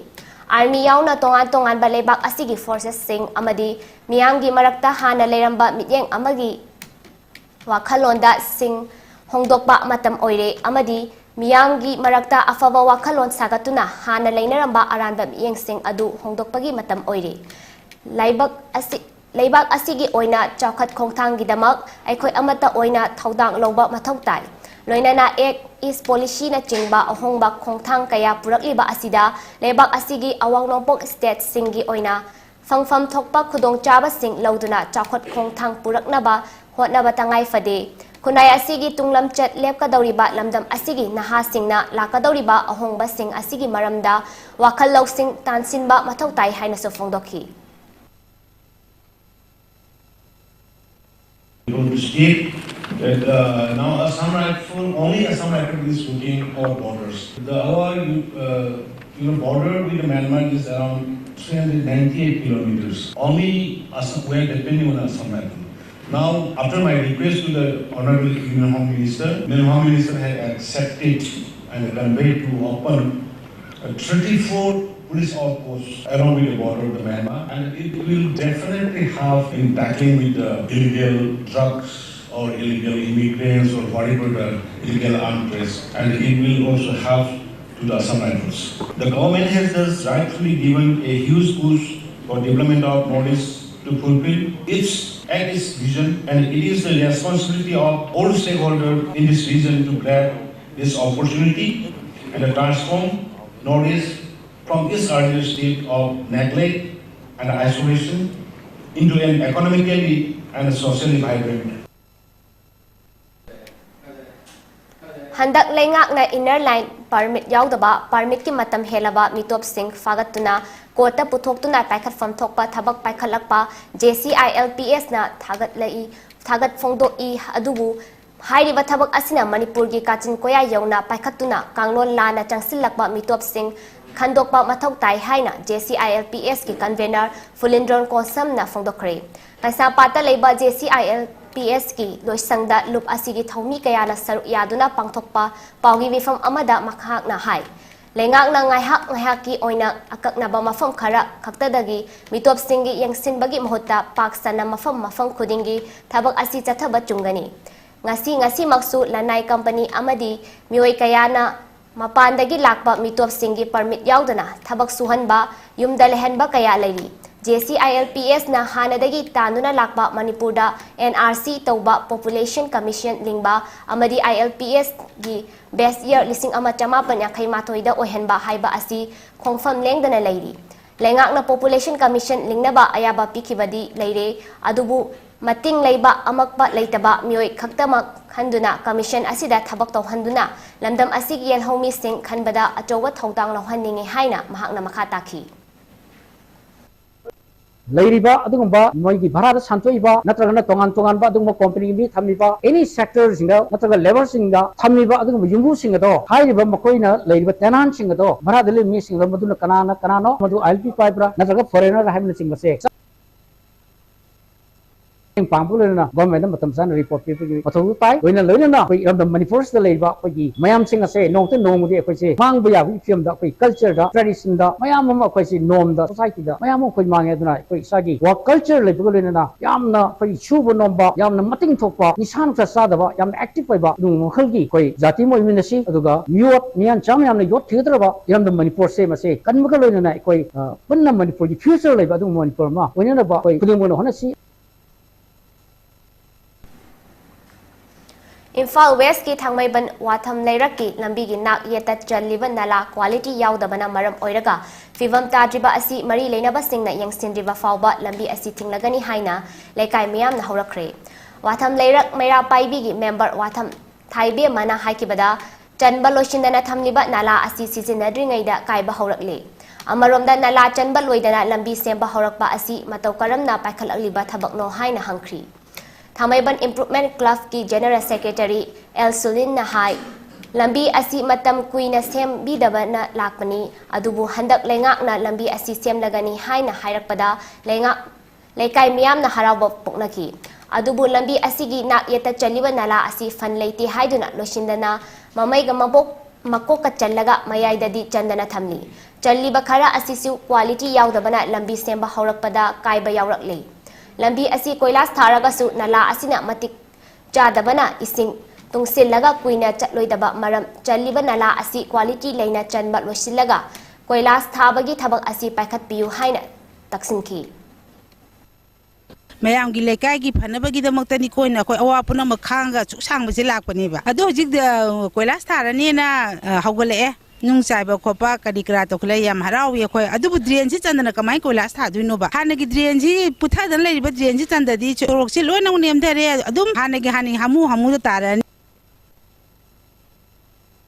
ꯑꯥꯔꯃꯤ ꯌꯥꯎꯅ ꯇꯣꯉꯥꯟ ꯇꯣꯉꯥꯟꯕ ꯂꯩꯕꯥꯛ ꯑꯁꯤꯒꯤ ꯐꯣꯔꯁꯦꯁꯁꯤꯡ ꯑꯃꯗꯤ ꯃꯤꯌꯥꯝꯒꯤ ꯃꯔꯛꯇ ꯍꯥꯟꯅ ꯂꯩꯔꯝꯕ ꯃꯤꯠꯌꯦꯡ ꯑꯃꯒꯤ ꯋꯥꯈꯜꯂꯣꯟꯗ ꯁꯤꯡ ꯍꯣꯡꯗꯣꯛꯄ ꯃꯇꯝ ꯑꯣꯏꯔꯦ ꯑꯃꯗꯤ ꯃꯤꯌꯥꯝꯒꯤ ꯃꯔꯛꯇ ꯑꯐꯕ ꯋꯥꯈꯜꯂꯣꯟ ꯁꯥꯒꯠꯇꯨꯅ ꯍꯥꯟꯅ ꯂꯩꯅꯔꯝꯕ ꯑꯔꯥꯟꯕ ꯃꯤꯠꯌꯦꯡꯁꯤꯡ ꯑꯗꯨ ꯍꯣꯡꯗꯣꯛꯄꯒꯤ ꯃꯇꯝ ꯑꯣꯏꯔꯦ꯫ ꯂꯥꯏꯕꯛ ꯑꯁꯤ, ꯂꯩꯕꯥꯛ ꯑꯁꯤꯒꯤ ꯑꯣꯏꯅ ꯆꯥꯎꯈꯠ ꯈꯣꯡꯊꯥꯡꯒꯤꯗꯃꯛ ꯑꯩꯈꯣꯏ ꯑꯃꯠꯇ ꯑꯣꯏꯅ ꯊꯧꯗꯥꯡ ꯂꯧꯕ ꯃꯊꯧ ꯇꯥꯏ꯫ ꯂꯣꯏꯅꯅ Act East Policy ꯅꯆꯤꯡꯕ ꯑꯍꯣꯡꯕ ꯈꯣꯡꯊꯥꯡ ꯀꯌꯥ ꯄꯨꯔꯛꯂꯤꯕ ꯑꯁꯤꯗ ꯂꯩꯕꯥꯛ ꯑꯁꯤꯒꯤ ꯑꯋꯥꯡ ꯅꯣꯡꯄꯣꯛ ꯁ꯭ꯇꯦꯠꯁꯤꯡꯒꯤ ꯑꯣꯏꯅ ꯐꯪꯐꯝ ꯊꯣꯛꯄ ꯈꯨꯗꯣꯡꯆꯥꯕꯁꯤꯡ ꯂꯧꯗꯨꯅ ꯆꯥꯎꯈꯠ ꯈꯣꯡꯊꯥꯡ ꯄꯨꯔꯛꯅꯕ ꯍꯣꯠꯅꯕ ꯇꯉꯥꯏ ꯐꯗꯦ꯫ ꯈꯨꯟꯅꯥꯏ ꯑꯁꯤꯒꯤ ꯇꯨꯡꯂꯝꯆꯠ ꯂꯦꯞꯀꯗꯧꯔꯤꯕ ꯂꯝꯗꯝ ꯑꯁꯤꯒꯤ ꯅꯍꯥꯁꯤꯡꯅ ꯂꯥꯛꯀꯗꯧꯔꯤꯕ ꯑꯍꯣꯡꯕꯁꯤꯡ ꯑꯁꯤꯒꯤ ꯃꯔꯝꯗ ꯋꯥꯈꯜ ꯂꯧꯁꯤꯡ ꯇꯥꯟꯁꯤꯟꯕ ꯃꯊꯧ ꯇꯥꯏ ꯍꯥꯏꯅꯁꯨ ꯐꯣꯡꯗꯣꯛꯈꯤ꯫ State But uh, now Assam Rifle, only Assam Rifle is looking our borders. The our uh, you know border with Myanmar is around three hundred ninety-eight kilometers. Only Assam, we are depending on Assam Rifle. Now, after my request to the Honorable Union Home Minister, Union Home Minister has accepted and conveyed to open uh, thirty-four police outposts along with the border of the Myanmar, and it will definitely help in tackling with the illegal drugs or illegal immigrants or whatever the illegal arms, and it will also help to the Assam Rifles. The government has just rightfully given a huge push for development of Northeast to fulfill its at its vision, and it is the responsibility of all stakeholders in this region to grab this opportunity and to transform Northeast from its earlier state of neglect and isolation into an economically and socially vibrant. ꯍꯟꯗꯛ ꯂꯩꯉꯥꯛꯅ inner line permit ꯌꯥꯎꯗꯕ ꯄꯥꯔꯃꯤꯠꯀꯤ ꯃꯇꯝ ꯍꯦꯜꯂꯕ ꯃꯤꯇꯣꯞꯁꯤꯡ ꯐꯥꯒꯠꯇꯨꯅ ꯀꯣꯔꯠꯇ ꯄꯨꯊꯣꯛꯇꯨꯅ ꯄꯥꯏꯈꯠꯐꯝ ꯊꯣꯛꯄ ꯊꯕꯛ ꯄꯥꯏꯈꯠꯂꯛꯄ J C I L P ꯑꯦꯁꯅ ꯊꯥꯒꯠꯂꯛꯏ ꯊꯥꯒꯠ ꯐꯣꯡꯗꯣꯛꯏ꯫ ꯑꯗꯨꯕꯨ ꯍꯥꯏꯔꯤꯕ ꯊꯕꯛ ꯑꯁꯤꯅ ꯃꯅꯤꯄꯨꯔꯒꯤ ꯀꯥꯆꯤꯟ ꯀꯣꯌꯥ ꯌꯧꯅ ꯄꯥꯏꯈꯠꯇꯨꯅ ꯀꯥꯡꯂꯣꯟ ꯂꯥꯟꯅ ꯆꯪꯁꯤꯜꯂꯛꯄ ꯃꯤꯇꯣꯞꯁꯤꯡ ꯈꯟꯗꯣꯛꯄ ꯃꯊꯧ ꯇꯥꯏ ꯍꯥꯏꯅ J C I L P ꯑꯦꯁꯀꯤ convener ꯐꯨꯂꯤꯟꯗ꯭ꯔꯣꯟ ꯀꯣꯟꯁꯝꯅ ꯐꯣꯡꯗꯣꯛꯈ꯭ꯔꯦ꯫ ꯀꯩꯁꯥꯝꯄꯥꯠꯇ ꯂꯩꯕ J C I L P ꯑꯦꯁꯀꯤ ꯂꯣꯏꯁꯪꯗ ꯂꯨꯞ ꯑꯁꯤꯒꯤ ꯊꯧꯃꯤ ꯀꯌꯥꯅ ꯁꯔꯨꯛ ꯌꯥꯗꯨꯅ ꯄꯥꯡꯊꯣꯛꯄ ꯄꯥꯎꯒꯤ ꯃꯤꯐꯝ ꯑꯃꯗ ꯃꯍꯥꯛꯅ ꯍꯥꯏ, ꯂꯩꯉꯥꯛꯅ ꯉꯥꯏꯍꯥꯛ ꯉꯥꯏꯍꯥꯛꯀꯤ ꯑꯣꯏꯅ ꯑꯀꯛꯅꯕ ꯃꯐꯝ ꯈꯔ ꯈꯛꯇꯗꯒꯤ ꯃꯤꯇꯣꯞꯁꯤꯡꯒꯤ ꯌꯦꯡꯁꯤꯟꯕꯒꯤ ꯃꯍꯨꯠꯇ ꯄꯥꯛ ꯁꯟꯅ ꯃꯐꯝ ꯃꯐꯝ ꯈꯨꯗꯤꯡꯒꯤ ꯊꯕꯛ ꯑꯁꯤ ꯆꯠꯊꯕ ꯆꯨꯝꯒꯅꯤ꯫ ꯉꯁꯤ ꯉꯁꯤꯃꯛꯁꯨ ꯂꯅꯥꯏ ꯀꯝꯄꯅꯤ ꯑꯃꯗꯤ ꯃꯤꯑꯣꯏ ꯀꯌꯥꯅ ꯃꯄꯥꯟꯗꯒꯤ ꯂꯥꯛꯄ ꯃꯤꯇꯣꯞꯁꯤꯡꯒꯤ ꯄꯔꯃꯤꯠ ꯌꯥꯎꯗꯅ ꯊꯕꯛ ꯁꯨꯍꯟꯕ, ꯌꯨꯝꯗ ꯂꯩꯍꯟꯕ ꯀꯌꯥ ꯂꯩꯔꯤ꯫ J C I L P ꯑꯦꯁꯅ ꯍꯥꯟꯅꯗꯒꯤ ꯇꯥꯟꯗꯨꯅ ꯂꯥꯛꯄ ꯃꯅꯤꯄꯨꯔꯗ ꯑꯦꯟ ꯑꯥꯔ ꯁꯤ ꯇꯧꯕ ꯄꯣꯄꯨꯂꯦꯁꯟ ꯀꯃꯤꯁꯟ ꯂꯤꯡꯕ ꯑꯃꯗꯤ ꯑꯥꯏ ꯑꯦꯜ ꯄꯤ ꯑꯦꯁꯒꯤ ꯕꯦꯁ ꯏꯌꯔ ꯂꯤꯁꯤꯡ ꯑꯃ ꯆꯃꯥꯄꯟ ꯌꯥꯡꯈꯩ ꯃꯥꯊꯣꯏꯗ ꯑꯣꯏꯍꯟꯕ ꯍꯥꯏꯕ ꯑꯁꯤ ꯈꯣꯡꯐꯝ ꯂꯦꯡꯗꯅ ꯂꯩꯔꯤ꯫ ꯂꯩꯉꯥꯛꯅ ꯄꯣꯄꯨꯂꯦꯁꯟ ꯀꯃꯤꯁꯟ ꯂꯤꯡꯅꯕ ꯑꯌꯥꯕ ꯄꯤꯈꯤꯕꯗꯤ ꯂꯩꯔꯦ, ꯑꯗꯨꯕꯨ ꯃꯇꯤꯡ ꯂꯩꯕ ꯑꯃꯛꯄ ꯂꯩꯇꯕ ꯃꯤꯑꯣꯏ ꯈꯛꯇꯃꯛ ꯈꯟꯗꯨꯅ ꯀꯃꯤꯁꯟ ꯑꯁꯤꯗ ꯊꯕꯛ ꯇꯧꯍꯟꯗꯨꯅ ꯂꯝꯗꯝ ꯑꯁꯤꯒꯤ ꯌꯦꯜꯍꯧꯃꯤꯁꯤꯡ ꯈꯟꯕꯗ ꯑꯆꯧꯕ ꯊꯧꯗꯥꯡ ꯂꯧꯍꯟꯅꯤꯡꯏ ꯍꯥꯏꯅ ꯃꯍꯥꯛꯅ ꯃꯈꯥ ꯇꯥꯈꯤ꯫ ꯂꯩꯔꯤꯕ ꯑꯗꯨꯒꯨꯝꯕ ꯃꯣꯏꯒꯤ ꯚꯔꯥꯗ ꯁꯟꯇꯣꯛꯏꯕ ꯅꯠꯇ꯭ꯔꯒꯅ ꯇꯣꯉꯥꯟ ꯇꯣꯉꯥꯟꯕ ꯑꯗꯨꯒꯨꯝꯕ ꯀꯣꯝꯄꯅꯤꯒꯤ ꯃꯤ ꯊꯝꯃꯤꯕ ꯑꯦꯅꯤ ꯁꯦꯛꯇꯔꯁꯤꯡꯗ ꯅꯠꯇ꯭ꯔꯒ ꯂꯦꯕꯔꯁꯤꯡꯗ ꯊꯝꯃꯤꯕ ꯑꯗꯨꯒꯨꯝꯕ ꯌꯨꯝꯕꯨꯁꯤꯡ ꯑꯗꯣ, ꯍꯥꯏꯔꯤꯕ ꯃꯈꯣꯏꯅ ꯂꯩꯔꯤꯕ ꯇꯦꯅꯥꯟꯁꯤꯡ ꯑꯗꯣ, ꯚꯔꯥꯗ ꯂꯩꯕ ꯃꯤꯁꯤꯡ ꯑꯗꯣ, ꯃꯗꯨꯅ ꯀꯅꯥꯅ ꯀꯅꯥꯅꯣ, ꯃꯗꯨ ꯑꯥꯏ ꯑꯦꯜ ꯄꯤ ꯄꯥꯏꯕ꯭ꯔꯥ ꯅꯠꯇ꯭ꯔꯒ ꯐꯣꯔꯦꯅꯔ ꯍꯥꯏꯕꯅꯆꯤꯡꯕꯁꯦ ꯃꯇꯦꯡ ꯄꯥꯡꯕꯒ ꯂꯣꯏꯅꯅ ꯒꯣꯔꯃꯦꯟꯗ ꯃꯇꯝ ꯆꯥꯅ ꯔꯤꯄꯣꯔꯠ ꯄꯤꯕꯒꯤ ꯃꯊꯧꯁꯨ ꯇꯥꯏ꯫ ꯂꯣꯏꯅ ꯂꯣꯏꯅꯅ ꯑꯩꯈꯣꯏ ꯏꯔꯝꯗꯝ ꯃꯅꯤꯄꯨꯔꯁꯤꯗ ꯂꯩꯔꯤꯕ ꯑꯩꯈꯣꯏꯒꯤ ꯃꯌꯥꯝꯁꯤꯡ ꯑꯁꯦ ꯅꯣꯡꯃꯇ ꯅꯣꯡꯃꯗꯤ ꯑꯩꯈꯣꯏꯁꯦ ꯃꯥꯡꯕ ꯌꯥꯕꯒꯤ ꯐꯤꯕꯝꯗ, ꯑꯩꯈꯣꯏ ꯀꯜꯆꯔꯗ, ꯇ꯭ꯔꯦꯗꯤꯁꯟꯗ ꯃꯌꯥꯝ ꯑꯃ ꯑꯩꯈꯣꯏꯁꯦ ꯅꯣꯔꯝꯗ, ꯁꯣꯁꯥꯏꯇꯤꯗ ꯃꯌꯥꯝ ꯑꯃ ꯑꯩꯈꯣꯏ ꯃꯥꯡꯉꯦ꯫ ꯑꯗꯨꯅ ꯑꯩꯈꯣꯏ ꯏꯁꯥꯒꯤ ꯋꯥꯔꯛ ꯀꯜꯆꯔ ꯂꯩꯕꯒ ꯂꯣꯏꯅꯅ ꯌꯥꯝꯅ ꯑꯩꯈꯣꯏ ꯁꯨꯕ ꯅꯣꯝꯕ, ꯌꯥꯝꯅ ꯃꯇꯤꯡ ꯊꯣꯛꯄ, ꯅꯤꯁꯥ ꯅꯨꯡꯁꯥ ꯆꯥꯗꯕ, ꯌꯥꯝꯅ ꯑꯦꯛꯇꯤꯚ ꯑꯣꯏꯕ ꯑꯗꯨꯒꯨꯝꯕ ꯃꯈꯜꯒꯤ ꯑꯩꯈꯣꯏ ꯖꯥꯇꯤ ꯑꯃ ꯑꯣꯏꯃꯤꯟꯅꯁꯤ꯫ ꯑꯗꯨꯒ ꯃꯤꯑꯣꯠ ꯃꯤꯌꯥꯟ ꯆꯥꯝ ꯌꯥꯝꯅ ꯌꯣꯠꯈꯤꯒꯗꯧꯔꯕ ꯏꯔꯝꯗꯝ ꯃꯅꯤꯄꯨꯔꯁꯦ, ꯃꯁꯤ ꯀꯟꯕꯒ ꯂꯣꯏꯅꯅ ꯑꯩꯈꯣꯏ, ꯑ, ꯄꯨꯟꯅ ꯃꯅꯤꯄꯨꯔꯒꯤ ꯐ꯭ꯌꯨꯆꯔ ꯂꯩꯕ ꯑꯗꯨꯒꯨꯝꯕ ꯃꯅꯤꯄꯨꯔ ꯑꯃ ꯑꯣꯏꯅꯅꯕ ꯑꯩꯈꯣꯏ ꯈꯨꯗꯤꯡꯃꯛꯅ ꯍꯣꯠꯅꯁꯤ꯫ ꯏꯝꯐꯥꯜ ꯋꯦꯁꯀꯤ ꯊꯥꯡꯃꯩꯕꯟ ꯋꯥꯊꯝ ꯂꯩꯔꯛꯀꯤ ꯂꯝꯕꯤꯒꯤ ꯅꯥꯛ ꯌꯦꯠꯇ ꯆꯜꯂꯤꯕ ꯅꯂꯥ ꯀ꯭ꯋꯥꯂꯤꯇꯤ ꯌꯥꯎꯗꯕꯅ ꯃꯔꯝ ꯑꯣꯏꯔꯒ ꯐꯤꯕꯝ ꯇꯥꯗ꯭ꯔꯤꯕ ꯑꯁꯤ ꯃꯔꯤ ꯂꯩꯅꯕꯁꯤꯡꯅ ꯌꯦꯡꯁꯤꯟꯗ꯭ꯔꯤꯕ ꯐꯥꯎꯕ ꯂꯝꯕꯤ ꯑꯁꯤ ꯊꯤꯡꯂꯒꯅꯤ ꯍꯥꯏꯅ ꯂꯩꯀꯥꯏ ꯃꯤꯌꯥꯝꯅ ꯍꯧꯔꯛꯈ꯭ꯔꯦ꯫ ꯋꯥꯊꯝ ꯂꯩꯔꯛ ꯃꯩꯔꯥ ꯄꯥꯏꯕꯤꯒꯤ ꯃꯦꯝꯕꯔ ꯋꯥꯊꯝ ꯊꯥꯏꯕꯦꯝꯃꯅ ꯍꯥꯏꯈꯤꯕꯗ, ꯆꯟꯕ ꯂꯣꯏꯁꯤꯟꯗꯅ ꯊꯝꯂꯤꯕ ꯅꯂꯥ ꯑꯁꯤ ꯁꯤꯖꯤꯟꯅꯗ꯭ꯔꯤꯉꯩꯗ ꯀꯥꯏꯕ ꯍꯧꯔꯛꯂꯦ꯫ ꯑꯃꯔꯣꯝꯗ ꯅꯂꯥ ꯆꯟꯕ ꯂꯣꯏꯗꯅ ꯂꯝꯕꯤ ꯁꯦꯝꯕ ꯍꯧꯔꯛꯄ ꯑꯁꯤ ꯃꯇꯧ ꯀꯔꯝꯅ ꯄꯥꯏꯈꯠꯂꯛꯂꯤꯕ ꯊꯕꯛꯅꯣ ꯍꯥꯏꯅ ꯍꯪꯈ꯭ꯔꯤ꯫ ꯊꯥꯡꯃꯩꯕꯟ ꯏꯝꯄ꯭ꯔꯨꯚꯃꯦꯟꯠ ꯀ꯭ꯂꯕꯀꯤ ꯖꯦꯅꯔꯦꯜ ꯁꯦꯀ꯭ꯔꯦꯇꯔꯤ ꯑꯦꯜ ꯁꯨꯂꯤꯟꯅ ꯍꯥꯏ, ꯂꯝꯕꯤ ꯑꯁꯤ ꯃꯇꯝ ꯀꯨꯏꯅ ꯁꯦꯝꯕꯤꯗꯕꯅ ꯂꯥꯛꯄꯅꯤ, ꯑꯗꯨꯕꯨ ꯍꯟꯗꯛ ꯂꯩꯉꯥꯛꯅ ꯂꯝꯕꯤ ꯑꯁꯤ ꯁꯦꯝꯂꯒꯅꯤ ꯍꯥꯏꯅ ꯍꯥꯏꯔꯛꯄꯗ ꯂꯩꯉꯥꯛ, ꯂꯩꯀꯥꯏ ꯃꯤꯌꯥꯝꯅ ꯍꯔꯥꯎꯕ ꯄꯣꯛꯅꯈꯤ꯫ ꯑꯗꯨꯕꯨ ꯂꯝꯕꯤ ꯑꯁꯤꯒꯤ ꯅꯥꯛ ꯌꯦꯠꯇ ꯆꯜꯂꯤꯕ ꯅꯂꯥ ꯑꯁꯤ ꯐꯟ ꯂꯩꯇꯦ ꯍꯥꯏꯗꯨꯅ ꯂꯣꯏꯁꯤꯟꯗꯅ ꯃꯃꯩꯒ ꯃꯕꯣꯛ ꯃꯀꯣꯛꯀ ꯆꯜꯂꯒ ꯃꯌꯥꯏꯗꯗꯤ ꯆꯟꯗꯅ ꯊꯝꯂꯤ꯫ ꯆꯜꯂꯤꯕ ꯈꯔ ꯑꯁꯤꯁꯨ ꯀ꯭ꯋꯥꯂꯤꯇꯤ ꯌꯥꯎꯗꯕꯅ ꯂꯝꯕꯤ ꯁꯦꯝꯕ ꯍꯧꯔꯛꯄꯗ ꯀꯥꯏꯕ ꯌꯥꯎꯔꯛꯂꯦ꯫ ꯂꯝꯕꯤ ꯑꯁꯤ ꯀꯣꯏꯂꯥꯁ ꯊꯥꯔꯒꯁꯨ ꯅꯂꯥ ꯑꯁꯤꯅ ꯃꯇꯤꯛ ꯆꯥꯗꯕꯅ ꯏꯁꯤꯡ ꯇꯨꯡꯁꯤꯜꯂꯒ ꯀꯨꯏꯅ ꯆꯠꯂꯣꯏꯗꯕ ꯃꯔꯝ ꯆꯜꯂꯤꯕ ꯅꯂꯥ ꯑꯁꯤ ꯀ꯭ꯋꯥꯂꯤꯇꯤ ꯂꯩꯅ ꯆꯟꯕ ꯂꯣꯏꯁꯤꯜꯂꯒ ꯀꯣꯏꯂꯥꯁ ꯊꯥꯕꯒꯤ ꯊꯕꯛ ꯑꯁꯤ ꯄꯥꯏꯈꯠꯄꯤꯌꯨ ꯍꯥꯏꯅ ꯇꯛꯁꯤꯟꯈꯤ꯫ ꯃꯌꯥꯝꯒꯤ ꯂꯩꯀꯥꯏꯒꯤ ꯐꯅꯕꯒꯤꯗꯃꯛꯇꯅꯤ ꯑꯩꯈꯣꯏꯅ ꯑꯩꯈꯣꯏ ꯑꯋꯥ ꯄꯨꯝꯅꯃꯛ ꯈꯥꯡꯉꯒ ꯑꯁꯨꯛ ꯁꯥꯡꯕꯁꯦ ꯂꯥꯛꯄꯅꯦꯕ꯫ ꯑꯗꯣ ꯍꯧꯖꯤꯛ, ꯑ, ꯀꯣꯏꯂꯥꯁ ꯊꯥꯔꯅꯦꯅ, ꯑ, ꯍꯧꯒꯠꯂꯛꯑꯦ꯫ ꯅꯨꯡ ꯆꯥꯏꯕ ꯈꯣꯠꯄ ꯀꯔꯤ ꯀꯔꯥ ꯇꯧꯈꯠꯂꯛꯑꯦ, ꯌꯥꯝ ꯍꯔꯥꯎꯏ ꯑꯩꯈꯣꯏ꯫ ꯑꯗꯨꯕꯨ ꯗ꯭ꯔꯦꯟꯁꯤ ꯆꯟꯗꯅ ꯀꯃꯥꯏꯅ ꯀꯣꯏꯂꯥꯁ ꯊꯥꯗꯣꯏꯅꯣꯕ? ꯍꯥꯟꯅꯒꯤ ꯗ꯭ꯔꯦꯟꯁꯤ ꯄꯨꯊꯗꯅ ꯂꯩꯔꯤꯕ ꯗ꯭ꯔꯦꯟꯁꯤ ꯆꯟꯗꯗꯤ ꯁꯣꯔꯣꯛꯁꯤ ꯂꯣꯏꯅꯃꯛ ꯅꯦꯝꯊꯔꯦ, ꯑꯗꯨꯝ ꯍꯥꯟꯅꯒꯤ ꯍꯥꯟꯅꯒꯤ ꯍꯥꯃꯨ ꯍꯥꯃꯨꯗ ꯇꯥꯔꯛꯑꯅꯤ꯫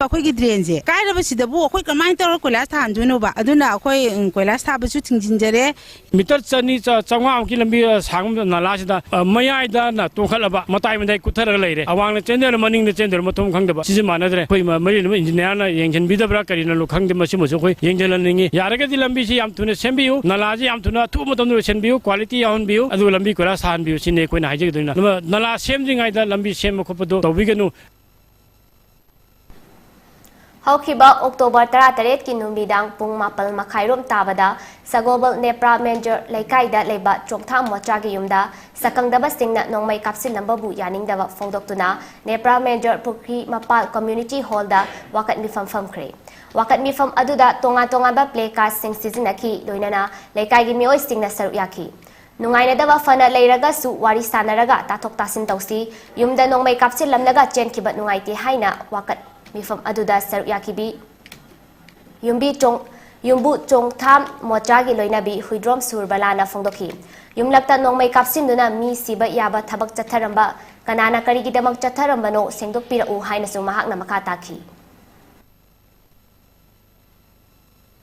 ꯑꯩꯈꯣꯏꯒꯤ ꯗ꯭ꯔꯦꯟꯁꯦ ꯀꯥꯏꯔꯕꯁꯤꯗꯕꯨ ꯑꯩꯈꯣꯏ ꯀꯃꯥꯏꯅ ꯇꯧꯔꯒ ꯀꯣꯏꯂꯥꯁ ꯊꯥꯍꯟꯗꯣꯏꯅꯣꯕ? ꯑꯗꯨꯅ ꯑꯩꯈꯣꯏ, ꯎꯝ, ꯀꯣꯏꯂꯥꯁ ꯊꯥꯕꯁꯨ ꯊꯤꯡꯖꯤꯟꯖꯔꯦ꯫ ꯃꯤꯇꯔ ꯆꯅꯤ, ꯆ-, ꯆꯥꯝꯃꯉꯥꯃꯨꯛꯀꯤ ꯂꯝꯕꯤ, ꯑ, ꯁꯥꯡꯕ ꯅꯂꯥꯁꯤꯗ, ꯑ, ꯃꯌꯥꯏꯗꯅ ꯇꯣꯡꯈꯠꯂꯕ, ꯃꯇꯥꯏ ꯃꯇꯥꯏ ꯀꯨꯠꯊꯔꯒ ꯂꯩꯔꯦ꯫ ꯑꯋꯥꯡꯅ ꯆꯦꯟꯗꯣꯏꯔ, ꯃꯅꯤꯡꯗ ꯆꯦꯟꯗꯣꯏꯔ, ꯃꯊꯣꯡ ꯈꯪꯗꯕ꯫ ꯁꯤꯁꯦ ꯃꯥꯟꯅꯗ꯭ꯔꯦ꯫ ꯑꯩꯈꯣꯏ ꯃ-, ꯃꯔꯤ ꯂꯩꯅꯕ ꯏꯟꯖꯤꯅꯤꯌꯥꯔꯅ ꯌꯦꯡꯁꯤꯟꯕꯤꯗꯕ꯭ꯔꯥ ꯀꯔꯤꯅꯣ ꯈꯪꯗꯦ, ꯃꯁꯤꯃꯁꯨ ꯑꯩꯈꯣꯏ ꯌꯦꯡꯁꯤꯜꯍꯟꯅꯤꯡꯉꯤ꯫ ꯌꯥꯔꯒꯗꯤ ꯂꯝꯕꯤꯁꯤ ꯌꯥꯝ ꯊꯨꯅ ꯁꯦꯝꯕꯤꯌꯨ, ꯅꯂꯥꯁꯤ ꯌꯥꯝ ꯊꯨꯅ ꯑꯊꯨꯕ ꯃꯇꯝꯗ ꯂꯣꯏꯁꯤꯟꯕꯤꯌꯨ, ꯀ꯭ꯋꯥꯂꯤꯇꯤ ꯌꯥꯎꯍꯟꯕꯤꯌꯨ, ꯑꯗꯨꯒ ꯂꯝꯕꯤ ꯀꯣꯏꯂꯥꯁ ꯊꯥꯍꯟꯕꯤꯌꯨ, ꯁꯤꯅꯤ ꯑꯩꯈꯣꯏꯅ ꯍꯥꯏꯖꯒꯗꯣꯏꯅ꯫ ꯑꯗꯨꯒ ꯅꯂꯥ ꯁꯦꯝꯗ꯭ꯔꯤꯉꯩꯗ ꯂꯝꯕꯤ ꯁꯦꯝꯕ ꯈꯣꯠꯄꯗꯣ ꯇꯧꯕꯤꯒꯅꯨ꯫ ꯍꯧꯈꯤꯕ ꯑꯣꯛꯇꯣꯕꯔ ꯇꯔꯥꯇꯔꯦꯠꯀꯤ ꯅꯨꯃꯤꯗꯥꯡ ꯄꯨꯡ ꯃꯥꯄꯜ ꯃꯈꯥꯏꯔꯣꯝ ꯇꯥꯕꯗ ꯁꯒꯣꯜꯕꯜ ꯅꯦꯄ꯭ꯔꯥ ꯃꯦꯟꯖꯣꯔ ꯂꯩꯀꯥꯏꯗ ꯂꯩꯕ ꯆꯣꯡꯊꯥꯝ ꯃꯣꯆꯥꯒꯤ ꯌꯨꯝꯗ ꯁꯛꯈꯪꯗꯕꯁꯤꯡꯅ ꯅꯣꯡꯃꯩ ꯀꯥꯞꯁꯤꯜꯂꯝꯕꯕꯨ ꯌꯥꯅꯤꯡꯗꯕ ꯐꯣꯡꯗꯣꯛꯇꯨꯅ ꯅꯦꯄ꯭ꯔꯥ ꯃꯦꯟꯖꯣꯔ ꯄꯨꯈ꯭ꯔꯤ ꯃꯄꯥꯜ ꯀꯝꯃ꯭ꯌꯨꯅꯤꯇꯤ ꯍꯣꯜꯗ ꯋꯥꯀꯠ ꯃꯤꯐꯝ ꯐꯝꯈ꯭ꯔꯦ꯫ ꯋꯥꯀꯠ ꯃꯤꯐꯝ ꯑꯗꯨꯗ ꯇꯣꯉꯥꯟ ꯇꯣꯉꯥꯟꯕ ꯄ꯭ꯂꯦ ꯀꯥꯔꯗꯁꯤꯡ ꯁꯤꯖꯤꯟꯅꯈꯤ, ꯂꯣꯏꯅꯅ ꯂꯩꯀꯥꯏꯒꯤ ꯃꯤꯑꯣꯏꯁꯤꯡꯅ ꯁꯔꯨꯛ ꯌꯥꯈꯤ꯫ ꯅꯨꯡꯉꯥꯏꯅꯗꯕ ꯐꯅ ꯂꯩꯔꯒꯁꯨ ꯋꯥꯔꯤ ꯁꯥꯟꯅꯔꯒ ꯇꯥꯊꯣꯛ ꯇꯥꯁꯤꯟ ꯇꯧꯁꯤ꯫ ꯌꯨꯝꯗ ꯅꯣꯡꯃꯩ ꯀꯥꯞꯁꯤꯜꯂꯝꯂꯒ ꯆꯦꯟꯈꯤꯕ ꯅꯨꯡꯉꯥꯏꯇꯦ ꯍꯥꯏꯅ ꯋꯥꯀꯠ ꯃꯤꯐꯝ ꯑꯗꯨꯗ ꯁꯔꯨꯛ ꯌꯥꯈꯤꯕꯤ ꯌꯨꯝꯕꯤ ꯆꯣꯡ-, ꯌꯨꯝꯕꯨ ꯆꯣꯡꯊꯥꯝ ꯃꯣꯆꯥꯒꯤ ꯂꯣꯏꯅꯕꯤ ꯍꯨꯏꯗ꯭ꯔꯣꯝ ꯁꯨꯔꯕꯂꯥꯅ ꯐꯣꯡꯗꯣꯛꯈꯤ꯫ ꯌꯨꯝꯂꯛꯇ ꯅꯣꯡꯃꯩ ꯀꯥꯞꯁꯤꯟꯗꯨꯅ ꯃꯤ ꯁꯤꯕ ꯌꯥꯕ ꯊꯕꯛ ꯆꯠꯊꯔꯝꯕ ꯀꯅꯥꯅ ꯀꯔꯤꯒꯤꯗꯃꯛ ꯆꯠꯊꯔꯝꯕꯅꯣ ꯁꯦꯡꯗꯣꯛꯄꯤꯔꯛꯎ ꯍꯥꯏꯅꯁꯨ ꯃꯍꯥꯛꯅ ꯃꯈꯥ ꯇꯥꯈꯤ꯫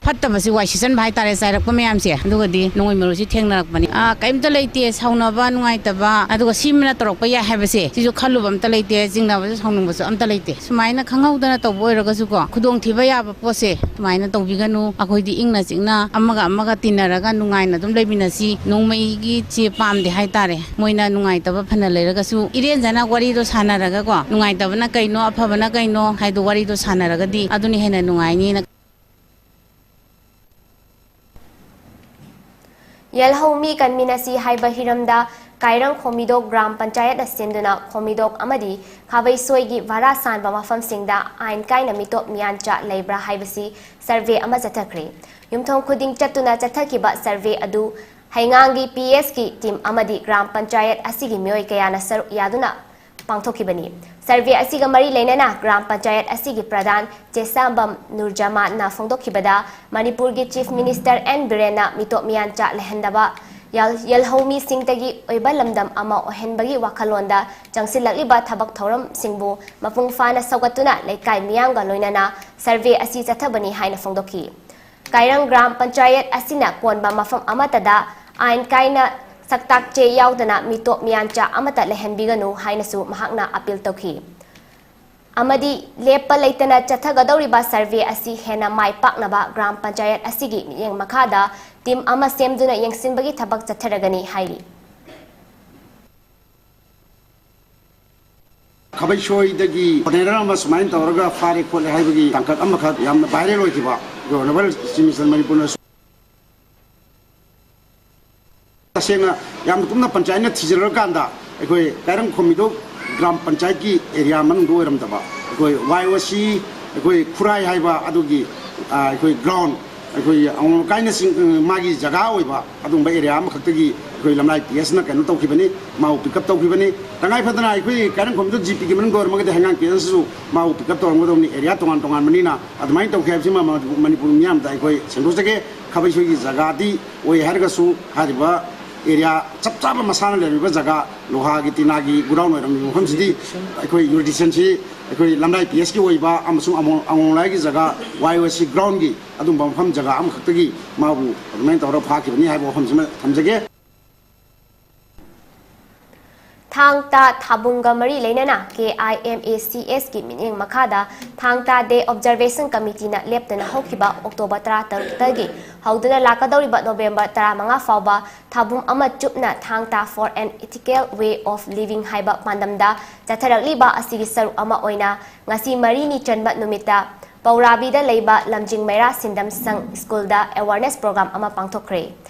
ꯐꯠꯇꯕꯁꯤ ꯋꯥꯏ ꯁꯤꯠꯆꯟꯕ ꯍꯥꯏꯇꯥꯔꯦ, ꯆꯥꯏꯔꯛꯄ ꯃꯌꯥꯝꯁꯦ꯫ ꯑꯗꯨꯒꯗꯤ ꯅꯣꯡꯃꯩ ꯃꯔꯨꯁꯤ ꯊꯦꯡꯅꯔꯛꯄꯅꯤ꯫ ꯑꯥ, ꯀꯩꯝꯇ ꯂꯩꯇꯦ, ꯁꯥꯎꯅꯕ, ꯅꯨꯡꯉꯥꯏꯇꯕ, ꯑꯗꯨꯒ ꯁꯤꯃꯅ ꯇꯧꯔꯛꯄ ꯌꯥꯏ ꯍꯥꯏꯕꯁꯦ, ꯁꯤꯁꯨ ꯈꯜꯂꯨꯕ ꯑꯝꯇ ꯂꯩꯇꯦ, ꯆꯤꯡꯅꯕꯁꯨ ꯁꯥꯎꯅꯤꯡꯕꯁꯨ ꯑꯝꯇ ꯂꯩꯇꯦ꯫ ꯁꯨꯃꯥꯏꯅ ꯈꯪꯍꯧꯗꯅ ꯇꯧꯕ ꯑꯣꯏꯔꯒꯁꯨꯀꯣ, ꯈꯨꯗꯣꯡꯊꯤꯕ ꯌꯥꯕ ꯄꯣꯠꯁꯦ ꯁꯨꯃꯥꯏꯅ ꯇꯧꯕꯤꯒꯅꯨ꯫ ꯑꯩꯈꯣꯏꯗꯤ ꯏꯪꯅ ꯆꯤꯛꯅ ꯑꯃꯒ ꯑꯃꯒ ꯇꯤꯟꯅꯔꯒ ꯅꯨꯡꯉꯥꯏꯅ ꯑꯗꯨꯝ ꯂꯩꯃꯤꯟꯅꯁꯤ꯫ ꯅꯣꯡꯃꯩꯒꯤ ꯆꯦ ꯄꯥꯝꯗꯦ ꯍꯥꯏꯇꯥꯔꯦ꯫ ꯃꯣꯏꯅ ꯅꯨꯡꯉꯥꯏꯇꯕ ꯐꯅ ꯂꯩꯔꯒꯁꯨ ꯏꯔꯦꯟꯖꯅ ꯋꯥꯔꯤꯗꯣ ꯁꯥꯟꯅꯔꯒꯀꯣ, ꯅꯨꯡꯉꯥꯏꯇꯕꯅ ꯀꯩꯅꯣ, ꯑꯐꯕꯅ ꯀꯩꯅꯣ ꯍꯥꯏꯗꯣ ꯋꯥꯔꯤꯗꯣ ꯁꯥꯟꯅꯔꯒꯗꯤ ꯑꯗꯨꯅ ꯍꯦꯟꯅ ꯅꯨꯡꯉꯥꯏꯅꯤꯅ꯫ ꯌꯦꯜꯍꯧ ꯃꯤ ꯀꯟꯃꯤꯟꯅꯁꯤ ꯍꯥꯏꯕ ꯍꯤꯔꯝꯗ ꯀꯥꯏꯔꯪ ꯈꯣꯃꯤꯗꯣꯛ ꯒ꯭ꯔꯥꯝ ꯄꯟꯆꯥꯌꯠꯅ ꯁꯤꯟꯗꯨꯅ ꯈꯣꯃꯤꯗꯣꯛ ꯑꯃꯗꯤ ꯈꯥꯕꯩꯁꯣꯏꯒꯤ ꯚꯔꯥ ꯁꯥꯟꯕ ꯃꯐꯝꯁꯤꯡꯗ ꯑꯥꯏꯟ ꯀꯥꯏꯅ ꯃꯤꯇꯣꯞ ꯃꯤꯌꯥꯟꯆꯥ ꯂꯩꯕ꯭ꯔꯥ ꯍꯥꯏꯕꯁꯤ ꯁꯔꯚꯦ ꯑꯃ ꯆꯠꯊꯈ꯭ꯔꯦ꯫ ꯌꯨꯝꯊꯣꯡ ꯈꯨꯗꯤꯡ ꯆꯠꯇꯨꯅ ꯆꯠꯊꯈꯤꯕ ꯁꯔꯚꯦ ꯑꯗꯨ ꯍꯩꯉꯥꯡꯒꯤ ꯄꯤ ꯑꯦꯁꯀꯤ ꯇꯤꯝ ꯑꯃꯗꯤ ꯒ꯭ꯔꯥꯝ ꯄꯟꯆꯥꯌꯠ ꯑꯁꯤꯒꯤ ꯃꯤꯑꯣꯏ ꯀꯌꯥꯅ ꯁꯔꯨꯛ ꯌꯥꯗꯨꯅ ꯄꯥꯡꯊꯣꯛꯈꯤꯕꯅꯤ꯫ ꯁꯔꯚꯦ ꯑꯁꯤꯒ ꯃꯔꯤ ꯂꯩꯅꯅ ꯒ꯭ꯔꯥꯝ ꯄꯟꯆꯥꯌꯠ ꯑꯁꯤꯒꯤ ꯄ꯭ꯔꯙꯥꯟ ꯆꯦꯁꯥꯝꯕꯝ ꯅꯨꯔꯖꯃꯥꯟꯅ ꯐꯣꯡꯗꯣꯛꯈꯤꯕꯗ, ꯃꯅꯤꯄꯨꯔꯒꯤ ꯆꯤꯐ ꯃꯤꯅꯤꯁꯇꯔ ꯑꯦꯟ ꯕꯤꯔꯦꯟꯅ ꯃꯤꯇꯣꯞ ꯃꯤꯌꯥꯟꯆꯥ ꯂꯩꯍꯟꯗꯕ ꯌꯦꯜꯍꯧꯃꯤꯁꯤꯡꯗꯒꯤ ꯑꯣꯏꯕ ꯂꯝꯗꯝ ꯑꯃ ꯑꯣꯏꯍꯟꯕꯒꯤ ꯋꯥꯈꯜꯂꯣꯟꯗ ꯆꯪꯁꯤꯜꯂꯛꯂꯤꯕ ꯊꯕꯛ ꯊꯧꯔꯝꯁꯤꯡꯕꯨ ꯃꯄꯨꯡ ꯐꯥꯅ ꯁꯧꯒꯠꯇꯨꯅ ꯂꯩꯀꯥꯏ ꯃꯤꯌꯥꯝꯒ ꯂꯣꯏꯅꯅ ꯁꯔꯚꯦ ꯑꯁꯤ ꯆꯠꯊꯕꯅꯤ ꯍꯥꯏꯅ ꯐꯣꯡꯗꯣꯛꯈꯤ꯫ ꯀꯥꯏꯔꯪ ꯒ꯭ꯔꯥꯝ ꯄꯟꯆꯥꯌꯠ ꯑꯁꯤꯅ ꯀꯣꯟꯕ ꯃꯐꯝ ꯑꯃꯠꯇꯗ ꯑꯥꯏꯟ ꯀꯥꯏꯅ ꯁꯛꯇꯥꯛ ꯆꯦ ꯌꯥꯎꯗꯅ ꯃꯤꯇꯣꯞ ꯃꯤꯌꯥꯟꯆꯥ ꯑꯃꯠꯇ ꯂꯩꯍꯟꯕꯤꯒꯅꯨ ꯍꯥꯏꯅꯁꯨ ꯃꯍꯥꯛꯅ ꯑꯄꯤꯜ ꯇꯧꯈꯤ꯫ ꯑꯃꯗꯤ ꯂꯦꯞꯄ ꯂꯩꯇꯅ ꯆꯠꯊꯒꯗꯧꯔꯤꯕ ꯁꯔꯚꯦ ꯑꯁꯤ ꯍꯦꯟꯅ ꯃꯥꯏ ꯄꯥꯛꯅꯕ ꯒ꯭ꯔꯥꯝ ꯄꯟꯆꯥꯌꯠ ꯑꯁꯤꯒꯤ ꯃꯤꯠꯌꯦꯡ ꯃꯈꯥꯗ ꯇꯤꯝ ꯑꯃ ꯁꯦꯝꯗꯨꯅ ꯌꯦꯡꯁꯤꯟꯕꯒꯤ ꯊꯕꯛ ꯆꯠꯊꯔꯒꯅꯤ ꯍꯥꯏꯔꯤ꯫ ꯈꯥꯕꯩꯁꯣꯏꯗꯒꯤ ꯐꯣꯔꯦꯅꯔ ꯑꯃ ꯁꯨꯃꯥꯏꯅ ꯇꯧꯔꯒ ꯐꯥꯔꯦ ꯈꯣꯠꯂꯦ ꯍꯥꯏꯕꯒꯤ ꯇꯥꯡꯀꯛ ꯑꯃꯈꯛ ꯌꯥꯝꯅ ꯚꯥꯏꯔꯦꯜ ꯑꯣꯏꯈꯤꯕ ꯑꯣꯅꯔꯦꯕꯜ ꯆꯤꯐ ꯃꯤꯅꯤꯁꯇꯔ ꯃꯅꯤꯄꯨꯔꯅ ꯇꯁꯦꯡꯅ ꯌꯥꯝꯅ ꯀꯨꯞꯅ ꯄꯟꯆꯥꯌꯠꯅ ꯊꯤꯖꯤꯜꯂꯨꯔꯀꯥꯟꯗ ꯑꯩꯈꯣꯏ ꯀꯥꯏꯔꯪ ꯈꯣꯝꯃꯤꯗꯣ ꯒ꯭ꯔꯥꯝ ꯄꯟꯆꯥꯌꯠꯀꯤ ꯑꯦꯔꯤꯌꯥ ꯃꯅꯨꯡꯗ ꯑꯣꯏꯔꯝꯗꯕ ꯑꯩꯈꯣꯏ ꯋꯥꯏ ꯑꯣ ꯁꯤ ꯑꯩꯈꯣꯏ ꯈꯨꯔꯥꯏ ꯍꯥꯏꯕ ꯑꯗꯨꯒꯤ ꯑꯩꯈꯣꯏ ꯒ꯭ꯔꯥꯎꯟ ꯑꯩꯈꯣꯏ ꯑꯉꯣꯝ ꯀꯥꯏꯅ ꯃꯥꯒꯤ ꯖꯒꯥ ꯑꯣꯏꯕ ꯑꯗꯨꯒꯨꯝꯕ ꯑꯦꯔꯤꯌꯥ ꯑꯃꯈꯛꯇꯒꯤ ꯑꯩꯈꯣꯏ ꯂꯝꯂꯥꯏ ꯄꯤ ꯑꯦꯁꯅ ꯀꯩꯅꯣ ꯇꯧꯈꯤꯕꯅꯤ, ꯃꯥꯕꯨ ꯄꯤꯛ ꯑꯞ ꯇꯧꯈꯤꯕꯅꯤ꯫ ꯇꯉꯥꯏ ꯐꯗꯅ ꯑꯩꯈꯣꯏ ꯀꯥꯏꯔꯪ ꯈꯣꯝꯃꯤꯗꯣ ꯖꯤ ꯄꯤꯒꯤ ꯃꯅꯨꯡꯗ ꯑꯣꯏꯔꯝꯃꯒꯗꯤ ꯍꯩꯉꯥꯡ ꯄꯤ ꯑꯦꯁꯁꯨ ꯃꯥꯕꯨ ꯄꯤꯛ ꯑꯞ ꯇꯧꯔꯝꯒꯗꯕꯅꯤ, ꯑꯦꯔꯤꯌꯥ ꯇꯣꯉꯥꯟ ꯇꯣꯉꯥꯟꯕꯅꯤꯅ꯫ ꯑꯗꯨꯃꯥꯏꯅ ꯇꯧꯈꯤ ꯍꯥꯏꯕꯁꯤꯃ ꯃꯅꯤꯄꯨꯔ ꯃꯤꯌꯥꯝꯗ ꯑꯩꯈꯣꯏ ꯁꯦꯡꯗꯣꯛꯆꯒꯦ꯫ ꯈꯥꯕꯩꯁꯣꯏꯒꯤ ꯖꯒꯥꯗꯤ ꯑꯣꯏ ꯍꯥꯏꯔꯒꯁꯨ ꯍꯥꯏꯔꯤꯕ ꯑꯦꯔꯤꯌꯥ ꯆꯞ ꯆꯥꯕ ꯃꯁꯥꯅ ꯂꯩꯔꯝꯃꯤꯕ ꯖꯒꯥ ꯂꯣꯍꯥꯒꯤ ꯇꯤꯅꯥꯒꯤ ꯒꯨꯗꯥꯎꯟ ꯑꯣꯏꯔꯝꯃꯤꯕ ꯃꯐꯝꯁꯤꯗꯤ ꯑꯩꯈꯣꯏ ꯌꯨꯔꯤꯗꯤꯛꯁꯟꯁꯤ ꯑꯩꯈꯣꯏ ꯂꯝꯂꯥꯏ ꯄꯤ ꯑꯦꯁꯀꯤ ꯑꯣꯏꯕ ꯑꯃꯁꯨꯡ ꯑꯃꯣ-, ꯑꯉꯣꯡꯂꯥꯏꯒꯤ ꯖꯒꯥ ꯋꯥꯏ ꯑꯣ ꯁꯤ ꯒ꯭ꯔꯥꯎꯟꯒꯤ ꯑꯗꯨꯝꯕ ꯃꯐꯝ ꯖꯒꯥ ꯑꯃꯈꯛꯇꯒꯤ ꯃꯥꯕꯨ ꯑꯗꯨꯃꯥꯏꯅ ꯇꯧꯔꯒ ꯐꯥꯈꯤꯕꯅꯤ ꯍꯥꯏꯕ ꯋꯥꯐꯝꯁꯤꯃ ꯊꯝꯖꯒꯦ꯫ ꯊꯥꯡ ꯇꯥ ꯊꯥꯕꯨꯡꯒ ꯃꯔꯤ ꯂꯩꯅꯅ ꯀꯦ ꯑꯥꯏ ꯑꯦꯝ ꯑꯦ ꯁꯤ ꯑꯦꯁꯀꯤ ꯃꯤꯠꯌꯦꯡ ꯃꯈꯥꯗ ꯊꯥꯡ ꯇꯥ ꯗꯦ ꯑꯣꯕꯖꯔꯕꯦꯁꯟ ꯀꯃꯤꯇꯤꯅ ꯂꯦꯞꯇꯅ ꯍꯧꯈꯤꯕ ꯑꯣꯛꯇꯣꯕꯔ ꯇꯔꯥꯇꯔꯨꯛꯇꯒꯤ ꯍꯧꯗꯨꯅ ꯂꯥꯛꯀꯗꯧꯔꯤꯕ ꯅꯣꯕꯦꯝꯕꯔ ꯇꯔꯥꯃꯉꯥ ꯐꯥꯎꯕ ꯊꯥꯕꯨꯡ ꯑꯃ ꯆꯨꯞꯅ ꯊꯥꯡ ꯇꯥ for an ethical way of living ꯍꯥꯏꯕ ꯄꯥꯟꯗꯝꯗ ꯆꯠꯊꯔꯛꯂꯤꯕ ꯑꯁꯤꯒꯤ ꯁꯔꯨꯛ ꯑꯃ ꯑꯣꯏꯅ ꯉꯁꯤ ꯃꯔꯤꯅꯤ ꯆꯟꯕ ꯅꯨꯃꯤꯠꯇ ꯄꯧꯔꯥꯕꯤꯗ ꯂꯩꯕ ꯂꯝꯖꯤꯡ ꯃꯩꯔꯥ ꯁꯤꯟꯗꯝ ꯁꯪ ꯁ꯭ꯀꯨꯜꯗ ꯑꯦꯋꯥꯔꯅꯦꯁ ꯄ꯭ꯔꯣꯒ꯭ꯔꯥꯝ ꯑꯃ ꯄꯥꯡꯊꯣꯛꯈ꯭ꯔꯦ꯫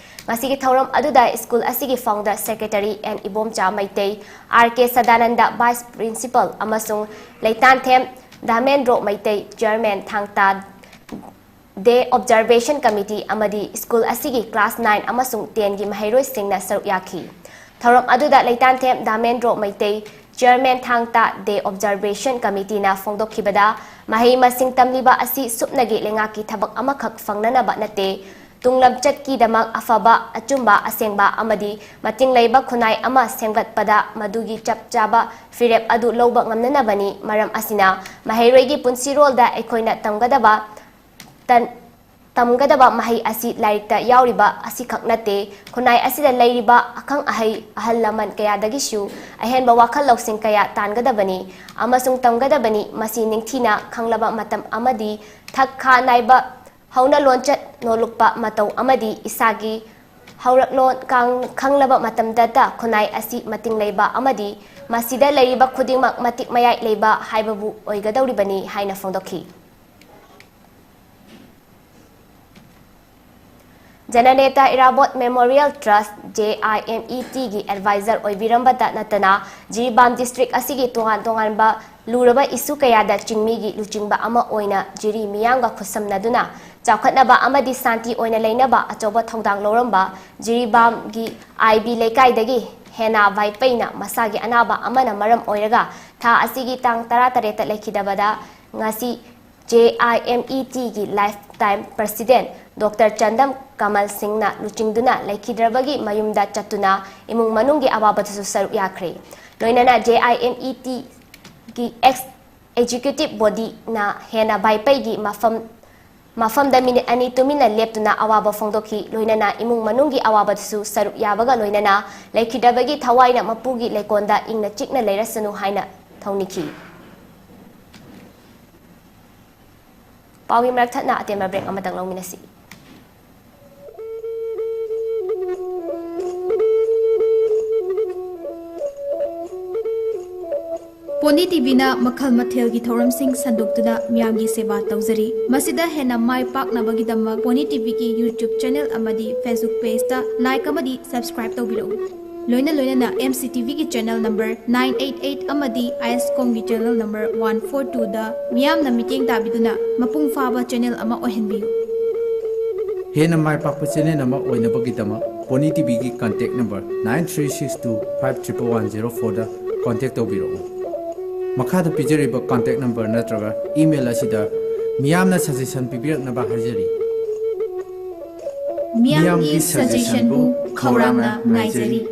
ꯉꯁꯤꯒꯤ ꯊꯧꯔꯝ ꯑꯗꯨꯗ ꯁ꯭ꯀꯨꯜ ꯑꯁꯤꯒꯤ founder secretary N Ibomcha Meitei, R K Sadananda vice principal ꯑꯃꯁꯨꯡ Leitanthem Dhamendro Meitei, chairman Thang Ta day observation committee ꯑꯃꯗꯤ ꯁ꯭ꯀꯨꯜ ꯑꯁꯤꯒꯤ ꯀ꯭ꯂꯥꯁ ꯅꯥꯏꯟ ꯑꯃꯁꯨꯡ ꯇꯦꯟꯒꯤ ꯃꯍꯩꯔꯣꯏꯁꯤꯡꯅ ꯁꯔꯨꯛ ꯌꯥꯈꯤ꯫ ꯊꯧꯔꯝ ꯑꯗꯨꯗ ꯂꯩꯇꯥꯟꯊꯦꯝ Dhamendro Meitei, chairman Thang Ta day observation ꯀꯃꯤꯇꯤꯅ ꯐꯣꯡꯗꯣꯛꯈꯤꯕꯗ, ꯃꯍꯩ ꯃꯁꯤꯡ ꯇꯝꯂꯤꯕ ꯑꯁꯤ ꯁꯨꯞꯅꯒꯤ ꯂꯩꯉꯥꯛꯀꯤ ꯊꯕꯛ ꯑꯃꯈꯛ ꯐꯪꯅꯅꯕ ꯅꯠꯇꯦ, ꯇꯨꯡꯂꯝꯆꯠꯀꯤꯗꯃꯛ ꯑꯐꯕ, ꯑꯆꯨꯝꯕ, ꯑꯁꯦꯡꯕ ꯑꯃꯗꯤ ꯃꯇꯤꯡ ꯂꯩꯕ ꯈꯨꯟꯅꯥꯏ ꯑꯃ ꯁꯦꯝꯒꯠꯄꯗ ꯃꯗꯨꯒꯤ ꯆꯞ ꯆꯥꯕ ꯐꯤꯔꯦꯞ ꯑꯗꯨ ꯂꯧꯕ ꯉꯝꯅꯅꯕꯅꯤ꯫ ꯃꯔꯝ ꯑꯁꯤꯅ, ꯃꯍꯩꯔꯣꯏꯒꯤ ꯄꯨꯟꯁꯤꯔꯣꯜꯗ ꯑꯩꯈꯣꯏꯅ ꯇꯝꯒꯗꯕ ꯇꯟ-, ꯇꯝꯒꯗꯕ ꯃꯍꯩ ꯑꯁꯤ ꯂꯥꯏꯔꯤꯛꯇ ꯌꯥꯎꯔꯤꯕ ꯑꯁꯤꯈꯛ ꯅꯠꯇꯦ, ꯈꯨꯟꯅꯥꯏ ꯑꯁꯤꯗ ꯂꯩꯔꯤꯕ ꯑꯈꯪ ꯑꯍꯩ, ꯑꯍꯜ ꯂꯃꯟ ꯀꯌꯥꯗꯒꯤꯁꯨ ꯑꯍꯦꯟꯕ ꯋꯥꯈꯜ ꯂꯧꯁꯤꯡ ꯀꯌꯥ ꯇꯥꯟꯒꯗꯕꯅꯤ ꯑꯃꯁꯨꯡ ꯇꯝꯒꯗꯕꯅꯤ꯫ ꯃꯁꯤ ꯅꯤꯡꯊꯤꯅ ꯈꯪꯂꯕ ꯃꯇꯝ ꯑꯃꯗꯤ ꯊꯛ ꯈꯥ ꯅꯥꯏꯕ ꯍꯧꯅ ꯂꯣꯟꯆꯠ ꯅꯣꯂꯨꯛꯄ ꯃꯇꯧ ꯑꯃꯗꯤ ꯏꯁꯥꯒꯤ ꯍꯧꯔꯛꯂꯣꯟ ꯀꯥꯡ-, ꯈꯪꯂꯕ ꯃꯇꯝꯗꯇ ꯈꯨꯟꯅꯥꯏ ꯑꯁꯤ ꯃꯇꯤꯡ ꯂꯩꯕ ꯑꯃꯗꯤ ꯃꯁꯤꯗ ꯂꯩꯔꯤꯕ ꯈꯨꯗꯤꯡꯃꯛ ꯃꯇꯤꯛ ꯃꯌꯥꯏ ꯂꯩꯕ ꯍꯥꯏꯕꯕꯨ ꯑꯣꯏꯒꯗꯧꯔꯤꯕꯅꯤ ꯍꯥꯏꯅ ꯐꯣꯡꯗꯣꯛꯈꯤ꯫ ꯖꯅꯅꯦꯇꯥ ꯏꯔꯥꯕꯣꯠ ꯃꯦꯃꯣꯔꯤꯌꯦꯜ ꯇ꯭ꯔꯁ, JIMET, ꯒꯤ ꯑꯦꯗꯚꯥꯏꯖꯔ ꯑꯣꯏꯕꯤꯔꯝꯕꯇ ꯅꯠꯇꯅ, ꯖꯤꯔꯤꯕꯥꯝ ꯗꯤꯁꯇ꯭ꯔꯤꯛ ꯑꯁꯤꯒꯤ ꯇꯣꯉꯥꯟ ꯇꯣꯉꯥꯟꯕ ꯂꯨꯔꯕ ꯏꯁꯨ ꯀꯌꯥꯗ ꯆꯤꯡꯃꯤꯒꯤ ꯂꯨꯆꯤꯡꯕ ꯑꯃ ꯑꯣꯏꯅ ꯖꯤꯔꯤ ꯃꯤꯌꯥꯝꯒ ꯈꯨꯠꯁꯝꯅꯗꯨꯅ ꯆꯥꯎꯈꯠꯅꯕ ꯑꯃꯗꯤ ꯁꯥꯟꯇꯤ ꯑꯣꯏꯅ ꯂꯩꯅꯕ ꯑꯆꯧꯕ ꯊꯧꯗꯥꯡ ꯂꯧꯔꯝꯕ ꯖꯤꯔꯤꯕꯥꯝꯒꯤ IB ꯂꯩꯀꯥꯏꯗꯒꯤ ꯍꯦꯅꯥ ꯚꯥꯏꯄꯩꯅ ꯃꯁꯥꯒꯤ ꯑꯅꯥꯕ ꯑꯃꯅ ꯃꯔꯝ ꯑꯣꯏꯔꯒ ꯊꯥ ꯑꯁꯤꯒꯤ ꯇꯥꯡ ꯇꯔꯥꯇꯔꯦꯠꯇ ꯂꯩꯈꯤꯗꯕꯗ ꯉꯁꯤ JIMET ꯒꯤ ꯂꯥꯏꯐ ꯇꯥꯏꯝ ꯄ꯭ꯔꯁꯤꯗꯦꯟ ꯗꯣꯛꯇꯔ ꯆꯟꯗꯝ ꯀꯃꯜ ꯁꯤꯡꯅ ꯂꯨꯆꯤꯡꯗꯨꯅ ꯂꯩꯈꯤꯗ꯭ꯔꯕꯒꯤ ꯃꯌꯨꯝꯗ ꯆꯠꯇꯨꯅ ꯏꯃꯨꯡ ꯃꯅꯨꯡꯒꯤ ꯑꯋꯥꯕꯗꯁꯨ ꯁꯔꯨꯛ ꯌꯥꯈ꯭ꯔꯦ꯫ ꯂꯣꯏꯅꯅ JIMET ꯒꯤ ꯑꯦꯛꯁ ꯑꯦꯛꯖꯤꯀ꯭ꯌꯨꯇꯤꯚ ꯕꯣꯗꯤꯅ ꯍꯦꯅꯥ ꯚꯥꯏꯄꯩꯒꯤ ꯃꯐꯝ, ꯃꯐꯝꯗ ꯃꯤꯅꯤꯠ ꯑꯅꯤ ꯇꯨꯃꯤꯟꯅ ꯂꯦꯞꯇꯨꯅ ꯑꯋꯥꯕ ꯐꯣꯡꯗꯣꯛꯈꯤ꯫ ꯂꯣꯏꯅꯅ ꯏꯃꯨꯡ ꯃꯅꯨꯡꯒꯤ ꯑꯋꯥꯕꯗꯁꯨ ꯁꯔꯨꯛ ꯌꯥꯕꯒ ꯂꯣꯏꯅꯅ ꯂꯩꯈꯤꯗ꯭ꯔꯕꯒꯤ ꯊꯋꯥꯏꯅ ꯃꯄꯨꯒꯤ ꯂꯩꯀꯣꯜꯗ ꯏꯪꯅ ꯆꯤꯛꯅ ꯂꯩꯔꯁꯅꯨ ꯍꯥꯏꯅ ꯊꯧꯅꯤꯈꯤ꯫ ꯄꯥꯎꯒꯤ ꯃꯔꯛ ꯊꯠꯅ ꯑꯇꯦꯟꯕ ꯕ꯭ꯔꯦꯛ ꯑꯃꯇꯪ ꯂꯧꯃꯤꯟꯅꯁꯤ꯫ ꯄꯣꯅꯤ ꯇꯤꯚꯤꯅ ꯃꯈꯜ ꯃꯊꯦꯜꯒꯤ ꯊꯧꯔꯝꯁꯤꯡ ꯁꯟꯗꯣꯛꯇꯨꯅ ꯃꯤꯌꯥꯝꯒꯤ ꯁꯦꯕꯥ ꯇꯧꯖꯔꯤ꯫ ꯃꯁꯤꯗ ꯍꯦꯟꯅ ꯃꯥꯏ ꯄꯥꯛꯅꯕꯒꯤꯗꯃꯛ ꯄꯣꯅꯤ ꯇꯤꯚꯤꯒꯤ YouTube ꯆꯦꯅꯦꯜ ꯑꯃꯗꯤ Facebook ꯄꯦꯖꯇ ꯂꯥꯏꯛ ꯑꯃꯗꯤ ꯁꯕꯁꯀ꯭ꯔꯥꯏꯕ ꯇꯧꯕꯤꯔꯛꯎ꯫ ꯂꯣꯏꯅ ꯂꯣꯏꯅꯅ MCTVꯒꯤ channel number nine eight eight ꯑꯃꯗꯤ ISCOMꯒꯤ ꯆꯦꯅꯦꯜ ꯅꯝꯕꯔ one four twoꯗ ꯃꯤꯌꯥꯝꯅ ꯃꯤꯠꯌꯦꯡ ꯇꯥꯕꯤꯗꯨꯅ ꯃꯄꯨꯡ ꯐꯥꯕ ꯆꯦꯅꯦꯜ ꯑꯃ ꯑꯣꯏꯍꯟꯕꯤꯌꯨ꯫ ꯍꯦꯟꯅ ꯃꯥꯏ ꯄꯥꯛꯄ ꯆꯦꯅꯦꯜ ꯑꯃ ꯑꯣꯏꯅꯕꯒꯤꯗꯃꯛ ꯄꯣꯅꯤ ꯇꯤꯚꯤꯒꯤ contact number nine three six two five triple one zero fourꯗ ꯀꯟꯇꯦꯛ ꯇꯧꯕꯤꯔꯛꯎ꯫ ꯃꯈꯥꯗ ꯄꯤꯖꯔꯤꯕ ꯀꯟꯇꯦꯛ ꯅꯝꯕꯔ ꯅꯠꯇ꯭ꯔꯒ ꯏꯃꯦꯜ ꯑꯁꯤꯗ ꯃꯤꯌꯥꯝꯅ ꯁꯖꯦꯁꯟ ꯄꯤꯕꯤꯔꯛꯅꯕ ꯍꯥꯏꯖꯔꯤ꯫ ꯃꯤꯌꯥꯝꯒꯤ suggestionꯕꯨ ꯈꯧꯔꯥꯡꯅ ꯉꯥꯏꯖꯔꯤ꯫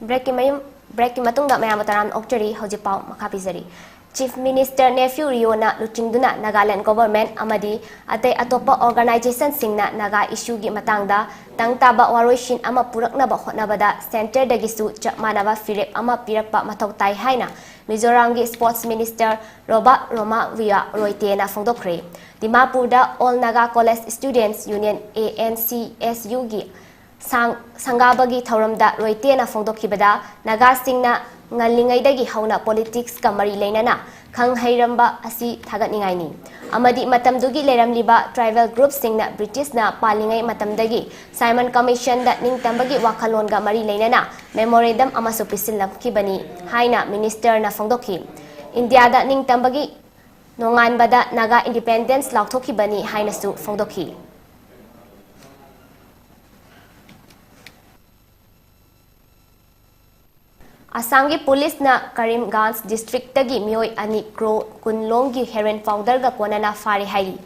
Breakꯀꯤ ꯃꯌꯨꯝ, breakꯀꯤ ꯃꯇꯨꯡꯗ ꯃꯌꯥꯝꯕꯨ ꯇꯔꯥꯝꯅ ꯑꯣꯛꯆꯔꯤ꯫ ꯍꯧꯖꯤꯛ ꯄꯥꯎ ꯃꯈꯥ ꯄꯤꯖꯔꯤ꯫ Chief Minister Neiphiu Rioꯅ ꯂꯨꯆꯤꯡꯗꯨꯅ ꯅꯥꯒꯥꯂꯦꯟ government ꯑꯃꯗꯤ ꯑꯇꯩ ꯑꯇꯣꯞꯄ organizationꯁꯤꯡꯅ ꯅꯥꯒꯥ issueꯒꯤ ꯃꯇꯥꯡꯗ ꯇꯪ ꯇꯥꯕ ꯋꯥꯔꯣꯏꯁꯤꯟ ꯑꯃ ꯄꯨꯔꯛꯅꯕ ꯍꯣꯠꯅꯕꯗ centreꯗꯒꯤꯁꯨ ꯆꯞ ꯃꯥꯟꯅꯕ ꯐꯤꯔꯦꯞ ꯑꯃ ꯄꯤꯔꯛꯄ ꯃꯊꯧ ꯇꯥꯏ ꯍꯥꯏꯅ ꯃꯤꯖꯣꯔꯥꯝꯒꯤ sports minister Robert Romawia Roytena ꯐꯣꯡꯗꯣꯛꯈ꯭ꯔꯦ꯫ ꯗꯤꯃꯥꯄꯨꯔꯗ All Naga College Students Union, ANCSUꯒꯤ ꯁꯥꯡ-, ꯁꯪꯒꯥꯕꯒꯤ ꯊꯧꯔꯝꯗ ꯔꯣꯏꯇꯦꯅ ꯐꯣꯡꯗꯣꯛꯈꯤꯕꯗ, ꯅꯥꯒꯥꯁꯤꯡꯅ ꯉꯜꯂꯤꯉꯩꯗꯒꯤ ꯍꯧꯅ politicsꯀ ꯃꯔꯤ ꯂꯩꯅꯅ ꯈꯪ ꯍꯩꯔꯝꯕ ꯑꯁꯤ ꯊꯥꯒꯠꯅꯤꯡꯉꯥꯏꯅꯤ ꯑꯃꯗꯤ ꯃꯇꯝꯗꯨꯒꯤ ꯂꯩꯔꯝꯂꯤꯕ tribal groupꯁꯤꯡꯅ Britishꯅ ꯄꯥꯜꯂꯤꯉꯩ ꯃꯇꯝꯗꯒꯤ Simon Commissionꯗ ꯅꯤꯡꯇꯝꯕꯒꯤ ꯋꯥꯈꯜꯂꯣꯟꯒ ꯃꯔꯤ ꯂꯩꯅꯅ memorandum ꯑꯃꯁꯨ ꯄꯤꯁꯤꯜꯂꯛꯈꯤꯕꯅꯤ ꯍꯥꯏꯅ ministerꯅ ꯐꯣꯡꯗꯣꯛꯈꯤ꯫ ꯏꯟꯗꯤꯌꯥꯗ ꯅꯤꯡꯇꯝꯕꯒꯤ ꯅꯣꯡꯉꯥꯟꯕꯗ ꯅꯥꯒꯥ independence ꯂꯥꯎꯊꯣꯛꯈꯤꯕꯅꯤ ꯍꯥꯏꯅꯁꯨ ꯐꯣꯡꯗꯣꯛꯈꯤ꯫ ꯑꯁꯥꯝꯒꯤ ꯄꯨꯂꯤꯁꯅ ꯀꯔꯤꯝꯒꯥꯟꯖ districtꯇꯒꯤ ꯃꯤꯑꯣꯏ ꯑꯅꯤ ꯀ꯭ꯔꯣ ꯀꯨꯟ ꯂꯣꯝꯒꯤ heroin powderꯒ ꯀꯣꯟꯅꯅ ꯐꯥꯔꯦ ꯍꯥꯏꯔꯤ꯫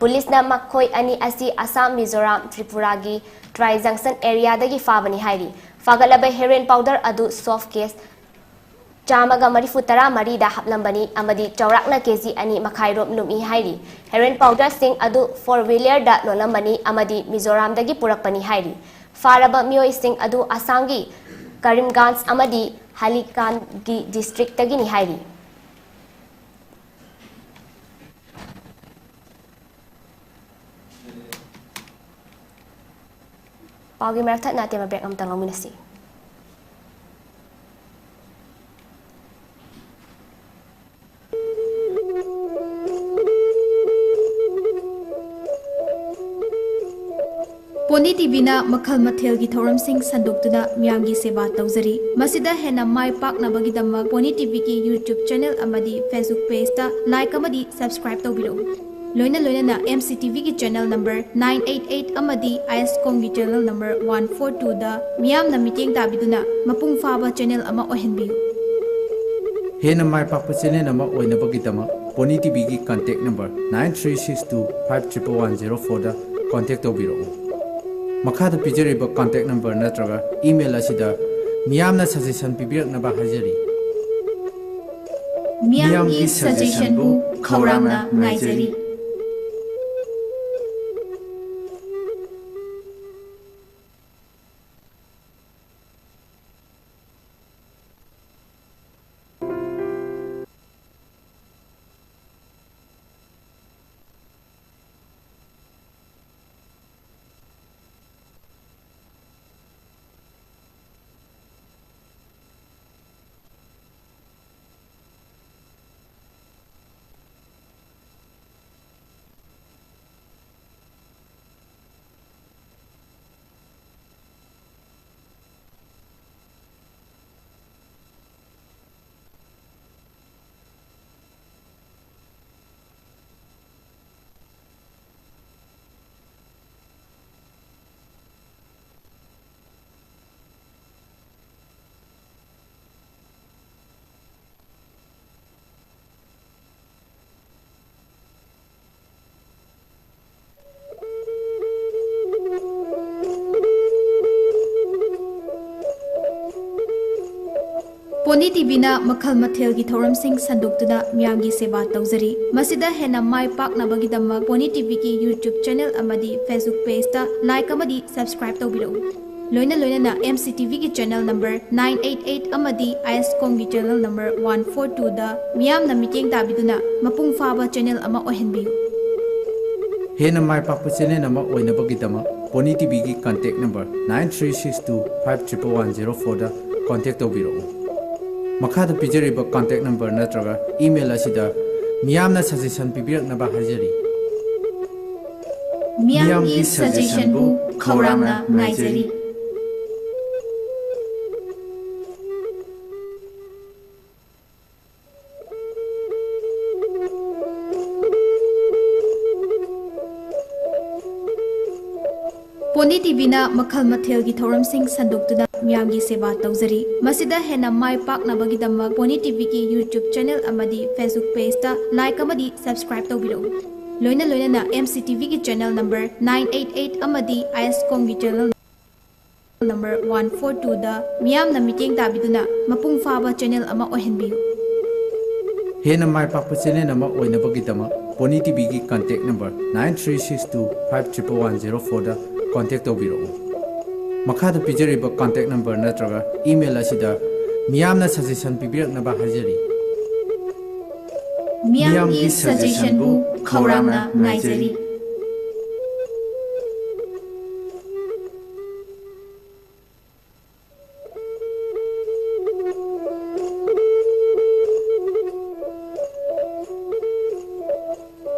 ꯄꯨꯂꯤꯁꯅ ꯃꯈꯣꯏ ꯑꯅꯤ ꯑꯁꯤ ꯑꯁꯥꯝ, ꯃꯤꯖꯣꯔꯥꯝ, ꯇ꯭ꯔꯤꯄꯨꯔꯥꯒꯤ ꯇ꯭ꯔꯥꯏ junction areaꯗꯒꯤ ꯐꯥꯕꯅꯤ ꯍꯥꯏꯔꯤ꯫ ꯐꯥꯒꯠꯂꯕ heroin powder ꯑꯗꯨ soft case ꯆꯥꯝꯃꯒ ꯃꯔꯤꯐꯨ ꯇꯔꯥ ꯃꯔꯤꯗ ꯍꯥꯞꯂꯝꯕꯅꯤ ꯑꯃꯗꯤ ꯆꯥꯎꯔꯥꯛꯅ ꯀꯦꯖꯤ ꯑꯅꯤ ꯃꯈꯥꯏꯔꯣꯝ ꯂꯨꯝꯃꯤ ꯍꯥꯏꯔꯤ꯫ Heroin powderꯁꯤꯡ ꯑꯗꯨ four wheelerꯗ ꯂꯣꯜꯂꯝꯕꯅꯤ ꯑꯃꯗꯤ ꯃꯤꯖꯣꯔꯥꯝꯗꯒꯤ ꯄꯨꯔꯛꯄꯅꯤ ꯍꯥꯏꯔꯤ꯫ ꯐꯥꯔꯕ ꯃꯤꯑꯣꯏꯁꯤꯡ ꯑꯗꯨ ꯑꯁꯥꯝꯒꯤ ꯀꯔꯤꯝꯒꯥꯟꯖ ꯑꯃꯗꯤ ꯍꯥꯂꯤꯀꯥꯟꯒꯤ districtꯇꯒꯤꯅꯤ ꯍꯥꯏꯔꯤ꯫ ꯄꯥꯎꯒꯤ ꯃꯔꯛ ꯊꯠꯅ ꯑꯇꯦꯟꯕ break ꯑꯃꯇꯪ ꯂꯧꯃꯤꯟꯅꯁꯤ꯫ ꯄꯣꯅꯤ ꯇꯤꯚꯤꯅ ꯃꯈꯜ ꯃꯊꯦꯜꯒꯤ ꯊꯧꯔꯝꯁꯤꯡ ꯁꯟꯗꯣꯛꯇꯨꯅ ꯃꯤꯌꯥꯝꯒꯤ ꯁꯦꯕꯥ ꯇꯧꯖꯔꯤ꯫ ꯃꯁꯤꯗ ꯍꯦꯟꯅ ꯃꯥꯏ ꯄꯥꯛꯅꯕꯒꯤꯗꯃꯛ ꯄꯣꯅꯤ ꯇꯤꯚꯤꯒꯤ YouTube channel ꯑꯃꯗꯤ Facebook pageꯇ like ꯑꯃꯗꯤ subscribe ꯇꯧꯕꯤꯔꯛꯎ꯫ ꯂꯣꯏꯅ ꯂꯣꯏꯅꯅ M C T Vꯒꯤ channel number nine eight eight ꯑꯃꯗꯤ ISCOMꯒꯤ channel number one four twoꯗ ꯃꯤꯌꯥꯝꯅ ꯃꯤꯠꯌꯦꯡ ꯇꯥꯕꯤꯗꯨꯅ ꯃꯄꯨꯡ ꯐꯥꯕ channel ꯑꯃ ꯑꯣꯏꯍꯟꯕꯤꯌꯨ꯫ ꯍꯦꯟꯅ ꯃꯥꯏ ꯄꯥꯛꯄ channel ꯑꯃ ꯑꯣꯏꯅꯕꯒꯤꯗꯃꯛ Pony TVꯒꯤ contact number nine three six two five triple one zero fourꯗ contact ꯇꯧꯕꯤꯔꯛꯎ꯫ ꯃꯈꯥꯗ ꯄꯤꯖꯔꯤꯕ contact number ꯅꯠꯇ꯭ꯔꯒ email ꯑꯁꯤꯗ ꯃꯤꯌꯥꯝꯅ suggestion ꯄꯤꯕꯤꯔꯛꯅꯕ ꯍꯥꯏꯖꯔꯤ꯫ ꯃꯤꯌꯥꯝꯒꯤ suggestionꯕꯨ ꯈꯧꯔꯥꯡꯅ ꯉꯥꯏꯖꯔꯤ꯫ Pony TVꯅ ꯃꯈꯜ ꯃꯊꯦꯜꯒꯤ ꯊꯧꯔꯝꯁꯤꯡ ꯁꯟꯗꯣꯛꯇꯨꯅ ꯃꯤꯌꯥꯝꯒꯤ ꯁꯦꯕꯥ ꯇꯧꯖꯔꯤ꯫ ꯃꯁꯤꯗ ꯍꯦꯟꯅ ꯃꯥꯏ ꯄꯥꯛꯅꯕꯒꯤꯗꯃꯛ Pony TVꯒꯤ YouTube channel ꯑꯃꯗꯤ Facebook pageꯇ like ꯑꯃꯗꯤ subscribe ꯇꯧꯕꯤꯔꯛꯎ꯫ ꯂꯣꯏꯅ ꯂꯣꯏꯅꯅ M C T Vꯒꯤ channel number nine eight eight ꯑꯃꯗꯤ ISCOMꯒꯤ channel number one four twoꯗ ꯃꯤꯌꯥꯝꯅ ꯃꯤꯠꯌꯦꯡ ꯇꯥꯕꯤꯗꯨꯅ ꯃꯄꯨꯡ ꯐꯥꯕ channel ꯑꯃ ꯑꯣꯏꯍꯟꯕꯤꯌꯨ꯫ ꯍꯦꯟꯅ ꯃꯥꯏ ꯄꯥꯛꯄ channel ꯑꯃ ꯑꯣꯏꯅꯕꯒꯤꯗꯃꯛ Pony TVꯒꯤ contact number nine three six two five triple one zero fourꯗ contact ꯇꯧꯕꯤꯔꯛꯎ꯫ ꯃꯈꯥꯗ ꯄꯤꯖꯔꯤꯕ contact number ꯅꯠꯇ꯭ꯔꯒ email ꯑꯁꯤꯗ ꯃꯤꯌꯥꯝꯅ suggestion ꯄꯤꯕꯤꯔꯛꯅꯕ ꯍꯥꯏꯖꯔꯤ꯫ ꯃꯤꯌꯥꯝꯒꯤ suggestionꯕꯨ ꯈꯧꯔꯥꯡꯅ ꯉꯥꯏꯖꯔꯤ꯫ ꯄꯣꯅꯤ ꯇꯤꯚꯤꯅ ꯃꯈꯜ ꯃꯊꯦꯜꯒꯤ ꯊꯧꯔꯝꯁꯤꯡ ꯁꯟꯗꯣꯛꯇꯨꯅ ꯃꯤꯌꯥꯝꯒꯤ ꯁꯦꯕꯥ ꯇꯧꯖꯔꯤ꯫ ꯃꯁꯤꯗ ꯍꯦꯟꯅ ꯃꯥꯏ ꯄꯥꯛꯅꯕꯒꯤꯗꯃꯛ ꯄꯣꯅꯤ ꯇꯤꯚꯤꯒꯤ YouTube channel ꯑꯃꯗꯤ Facebook pageꯇ like ꯑꯃꯗꯤ subscribe ꯇꯧꯕꯤꯔꯛꯎ꯫ ꯂꯣꯏꯅ ꯂꯣꯏꯅꯅ MCTVꯒꯤ channel number nine eight eight ꯑꯃꯗꯤ ISCOMꯒꯤ channel number one four twoꯗ ꯃꯤꯌꯥꯝꯅ ꯃꯤꯠꯌꯦꯡ ꯇꯥꯕꯤꯗꯨꯅ ꯃꯄꯨꯡ ꯐꯥꯕ channel ꯑꯃ ꯑꯣꯏꯍꯟꯕꯤꯌꯨ꯫ ꯍꯦꯟꯅ ꯃꯥꯏ ꯄꯥꯛꯄ channel ꯑꯃ ꯑꯣꯏꯅꯕꯒꯤꯗꯃꯛ Poni ꯇꯤꯚꯤꯒꯤ contact number nine three six two five triple one zero fourꯗ contact ꯇꯧꯕꯤꯔꯛꯎ꯫ ꯃꯈꯥꯗ ꯄꯤꯖꯔꯤꯕ contact number ꯅꯠꯇ꯭ꯔꯒ email ꯑꯁꯤꯗ ꯃꯤꯌꯥꯝꯅ suggestion ꯄꯤꯕꯤꯔꯛꯅꯕ ꯍꯥꯏꯖꯔꯤ꯫ ꯃꯤꯌꯥꯝꯒꯤ suggestionꯕꯨ ꯈꯧꯔꯥꯡꯅ ꯉꯥꯏꯖꯔꯤ꯫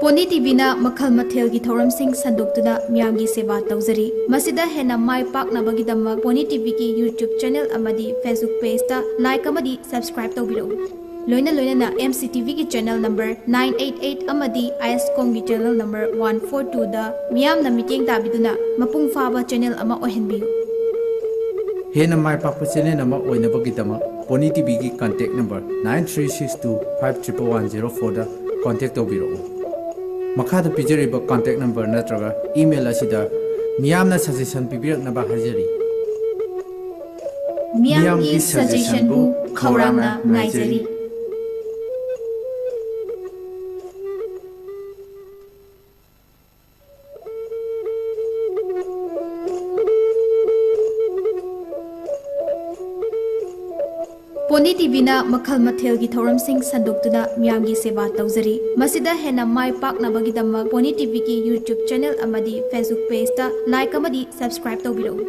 ꯄꯣꯅꯤ ꯇꯤꯚꯤꯅ ꯃꯈꯜ ꯃꯊꯦꯜꯒꯤ ꯊꯧꯔꯝꯁꯤꯡ ꯁꯟꯗꯣꯛꯇꯨꯅ ꯃꯤꯌꯥꯝꯒꯤ ꯁꯦꯕꯥ ꯇꯧꯖꯔꯤ꯫ ꯃꯁꯤꯗ ꯍꯦꯟꯅ ꯃꯥꯏ ꯄꯥꯛꯅꯕꯒꯤꯗꯃꯛ ꯄꯣꯅꯤ ꯇꯤꯚꯤꯒꯤ YouTube channel ꯑꯃꯗꯤ Facebook pageꯇ like ꯑꯃꯗꯤ subscribe ꯇꯧꯕꯤꯔꯛꯎ꯫ ꯂꯣꯏꯅ ꯂꯣꯏꯅꯅ MCTVꯒꯤ channel number nine eight eight ꯑꯃꯗꯤ ISCOMꯒꯤ channel number one four twoꯗ ꯃꯤꯌꯥꯝꯅ ꯃꯤꯠꯌꯦꯡ ꯇꯥꯕꯤꯗꯨꯅ ꯃꯄꯨꯡ ꯐꯥꯕ channel ꯑꯃ ꯑꯣꯏꯍꯟꯕꯤꯌꯨ꯫ ꯍꯦꯟꯅ ꯃꯥꯏ ꯄꯥꯛꯄ channel ꯑꯃ ꯑꯣꯏꯅꯕꯒꯤꯗꯃꯛ Poni ꯇꯤꯚꯤꯒꯤ contact number nine three six two five triple one zero fourꯗ contact ꯇꯧꯕꯤꯔꯛꯎ꯫ ꯃꯈꯥꯗ ꯄꯤꯖꯔꯤꯕ contact number ꯅꯠꯇ꯭ꯔꯒ email ꯑꯁꯤꯗ ꯃꯤꯌꯥꯝꯅ suggestion ꯄꯤꯕꯤꯔꯛꯅꯕ ꯍꯥꯏꯖꯔꯤ꯫ ꯃꯤꯌꯥꯝꯒꯤ suggestionꯕꯨ ꯈꯧꯔꯥꯡꯅ ꯉꯥꯏꯖꯔꯤ꯫ ꯄꯣꯅꯤ ꯇꯤꯚꯤꯅ ꯃꯈꯜ ꯃꯊꯦꯜꯒꯤ ꯊꯧꯔꯝꯁꯤꯡ ꯁꯟꯗꯣꯛꯇꯨꯅ ꯃꯤꯌꯥꯝꯒꯤ ꯁꯦꯕꯥ ꯇꯧꯖꯔꯤ꯫ ꯃꯁꯤꯗ ꯍꯦꯟꯅ ꯃꯥꯏ ꯄꯥꯛꯅꯕꯒꯤꯗꯃꯛ ꯄꯣꯅꯤ ꯇꯤꯚꯤꯒꯤ YouTube channel ꯑꯃꯗꯤ Facebook pageꯇ like ꯑꯃꯗꯤ subscribe ꯇꯧꯕꯤꯔꯛꯎ꯫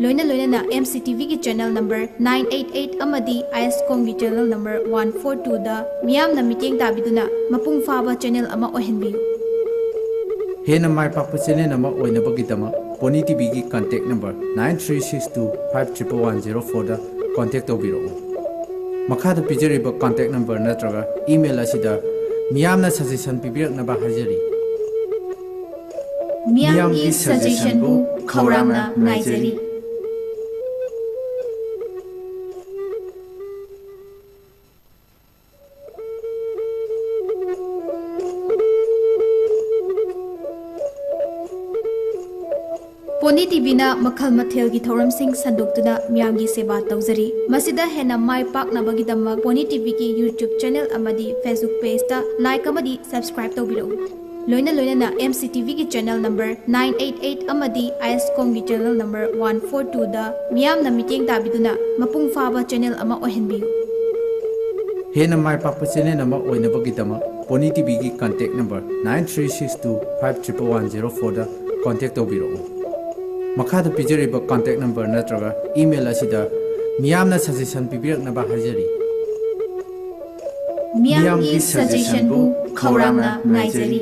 ꯂꯣꯏꯅ ꯂꯣꯏꯅꯅ MCTVꯒꯤ channel number nine eight eight ꯑꯃꯗꯤ ISCOMꯒꯤ channel number one four twoꯗ ꯃꯤꯌꯥꯝꯅ ꯃꯤꯠꯌꯦꯡ ꯇꯥꯕꯤꯗꯨꯅ ꯃꯄꯨꯡ ꯐꯥꯕ channel ꯑꯃ ꯑꯣꯏꯍꯟꯕꯤꯌꯨ꯫ ꯍꯦꯟꯅ ꯃꯥꯏ ꯄꯥꯛꯄ channel ꯑꯃ ꯑꯣꯏꯅꯕꯒꯤꯗꯃꯛ Poni ꯇꯤꯚꯤꯒꯤ contact number nine three six two five triple one zero fourꯗ contact ꯇꯧꯕꯤꯔꯛꯎ꯫ ꯃꯈꯥꯗ ꯄꯤꯖꯔꯤꯕ contact number ꯅꯠꯇ꯭ꯔꯒ email ꯑꯁꯤꯗ ꯃꯤꯌꯥꯝꯅ suggestion ꯄꯤꯕꯤꯔꯛꯅꯕ ꯍꯥꯏꯖꯔꯤ꯫ ꯃꯤꯌꯥꯝꯒꯤ suggestionꯕꯨ ꯈꯧꯔꯥꯡꯅ ꯉꯥꯏꯖꯔꯤ꯫ ꯄꯣꯅꯤ ꯇꯤꯚꯤꯅ ꯃꯈꯜ ꯃꯊꯦꯜꯒꯤ ꯊꯧꯔꯝꯁꯤꯡ ꯁꯟꯗꯣꯛꯇꯨꯅ ꯃꯤꯌꯥꯝꯒꯤ ꯁꯦꯕꯥ ꯇꯧꯖꯔꯤ꯫ ꯃꯁꯤꯗ ꯍꯦꯟꯅ ꯃꯥꯏ ꯄꯥꯛꯅꯕꯒꯤꯗꯃꯛ ꯄꯣꯅꯤ ꯇꯤꯚꯤꯒꯤ YouTube channel ꯑꯃꯗꯤ Facebook pageꯇ like ꯑꯃꯗꯤ subscribe ꯇꯧꯕꯤꯔꯛꯎ꯫ ꯂꯣꯏꯅ ꯂꯣꯏꯅꯅ M C TVꯒꯤ channel number nine eight eight ꯑꯃꯗꯤ ISCOMꯒꯤ channel number one four twoꯗ ꯃꯤꯌꯥꯝꯅ ꯃꯤꯠꯌꯦꯡ ꯇꯥꯕꯤꯗꯨꯅ ꯃꯄꯨꯡ ꯐꯥꯕ channel ꯑꯃ ꯑꯣꯏꯍꯟꯕꯤꯌꯨ꯫ ꯍꯦꯟꯅ ꯃꯥꯏ ꯄꯥꯛꯄ channel ꯑꯃ ꯑꯣꯏꯅꯕꯒꯤꯗꯃꯛ Poni ꯇꯤꯚꯤꯒꯤ contact number nine three six two five triple one zero fourꯗ contact ꯇꯧꯕꯤꯔꯛꯎ꯫ ꯃꯈꯥꯗ ꯄꯤꯖꯔꯤꯕ contact number ꯅꯠꯇ꯭ꯔꯒ email ꯑꯁꯤꯗ ꯃꯤꯌꯥꯝꯅ suggestion ꯄꯤꯕꯤꯔꯛꯅꯕ ꯍꯥꯏꯖꯔꯤ꯫ ꯃꯤꯌꯥꯝꯒꯤ suggestionꯕꯨ ꯈꯧꯔꯥꯡꯅ ꯉꯥꯏꯖꯔꯤ꯫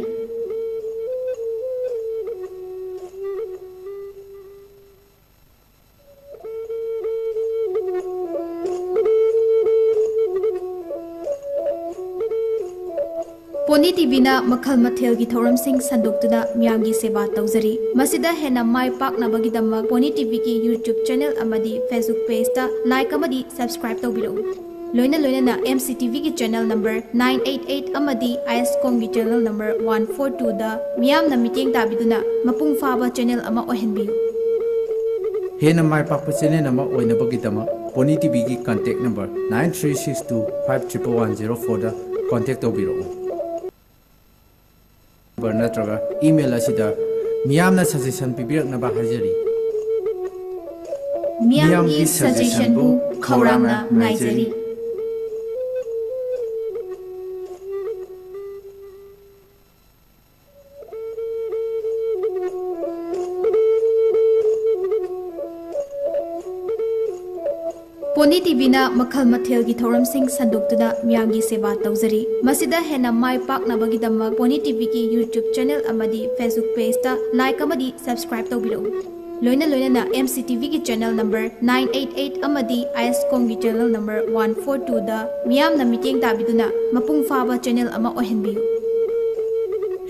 ꯄꯣꯅꯤ ꯇꯤꯚꯤꯅ ꯃꯈꯜ ꯃꯊꯦꯜꯒꯤ ꯊꯧꯔꯝꯁꯤꯡ ꯁꯟꯗꯣꯛꯇꯨꯅ ꯃꯤꯌꯥꯝꯒꯤ ꯁꯦꯕꯥ ꯇꯧꯖꯔꯤ꯫ ꯃꯁꯤꯗ ꯍꯦꯟꯅ ꯃꯥꯏ ꯄꯥꯛꯅꯕꯒꯤꯗꯃꯛ ꯄꯣꯅꯤ ꯇꯤꯚꯤꯒꯤ YouTube channel ꯑꯃꯗꯤ Facebook pageꯇ like ꯑꯃꯗꯤ subscribe ꯇꯧꯕꯤꯔꯛꯎ꯫ ꯂꯣꯏꯅ ꯂꯣꯏꯅꯅ M C TVꯒꯤ channel number nine eight eight ꯑꯃꯗꯤ ISCOMꯒꯤ channel number one four twoꯗ ꯃꯤꯌꯥꯝꯅ ꯃꯤꯠꯌꯦꯡ ꯇꯥꯕꯤꯗꯨꯅ ꯃꯄꯨꯡ ꯐꯥꯕ channel ꯑꯃ ꯑꯣꯏꯍꯟꯕꯤꯌꯨ꯫ ꯍꯦꯟꯅ ꯃꯥꯏ ꯄꯥꯛꯄ channel ꯑꯃ ꯑꯣꯏꯅꯕꯒꯤꯗꯃꯛ Poni ꯇꯤꯚꯤꯒꯤ contact number nine three six two five triple one zero fourꯗ contact ꯇꯧꯕꯤꯔꯛꯎ꯫ Number ꯅꯠꯇ꯭ꯔꯒ email ꯑꯁꯤꯗ ꯃꯤꯌꯥꯝꯅ suggestion ꯄꯤꯕꯤꯔꯛꯅꯕ ꯍꯥꯏꯖꯔꯤ꯫ ꯃꯤꯌꯥꯝꯒꯤ suggestionꯕꯨ ꯈꯧꯔꯥꯡꯅ ꯉꯥꯏꯖꯔꯤ꯫ ꯄꯣꯅꯤ ꯇꯤꯚꯤꯅ ꯃꯈꯜ ꯃꯊꯦꯜꯒꯤ ꯊꯧꯔꯝꯁꯤꯡ ꯁꯟꯗꯣꯛꯇꯨꯅ ꯃꯤꯌꯥꯝꯒꯤ ꯁꯦꯕꯥ ꯇꯧꯖꯔꯤ꯫ ꯃꯁꯤꯗ ꯍꯦꯟꯅ ꯃꯥꯏ ꯄꯥꯛꯅꯕꯒꯤꯗꯃꯛ ꯄꯣꯅꯤ ꯇꯤꯚꯤꯒꯤ YouTube channel ꯑꯃꯗꯤ Facebook pageꯇ like ꯑꯃꯗꯤ subscribe ꯇꯧꯕꯤꯔꯛꯎ꯫ ꯂꯣꯏꯅ ꯂꯣꯏꯅꯅ M C TVꯒꯤ channel number nine eight eight ꯑꯃꯗꯤ ISCOMꯒꯤ channel number one four twoꯗ ꯃꯤꯌꯥꯝꯅ ꯃꯤꯠꯌꯦꯡ ꯇꯥꯕꯤꯗꯨꯅ ꯃꯄꯨꯡ ꯐꯥꯕ channel ꯑꯃ ꯑꯣꯏꯍꯟꯕꯤꯌꯨ꯫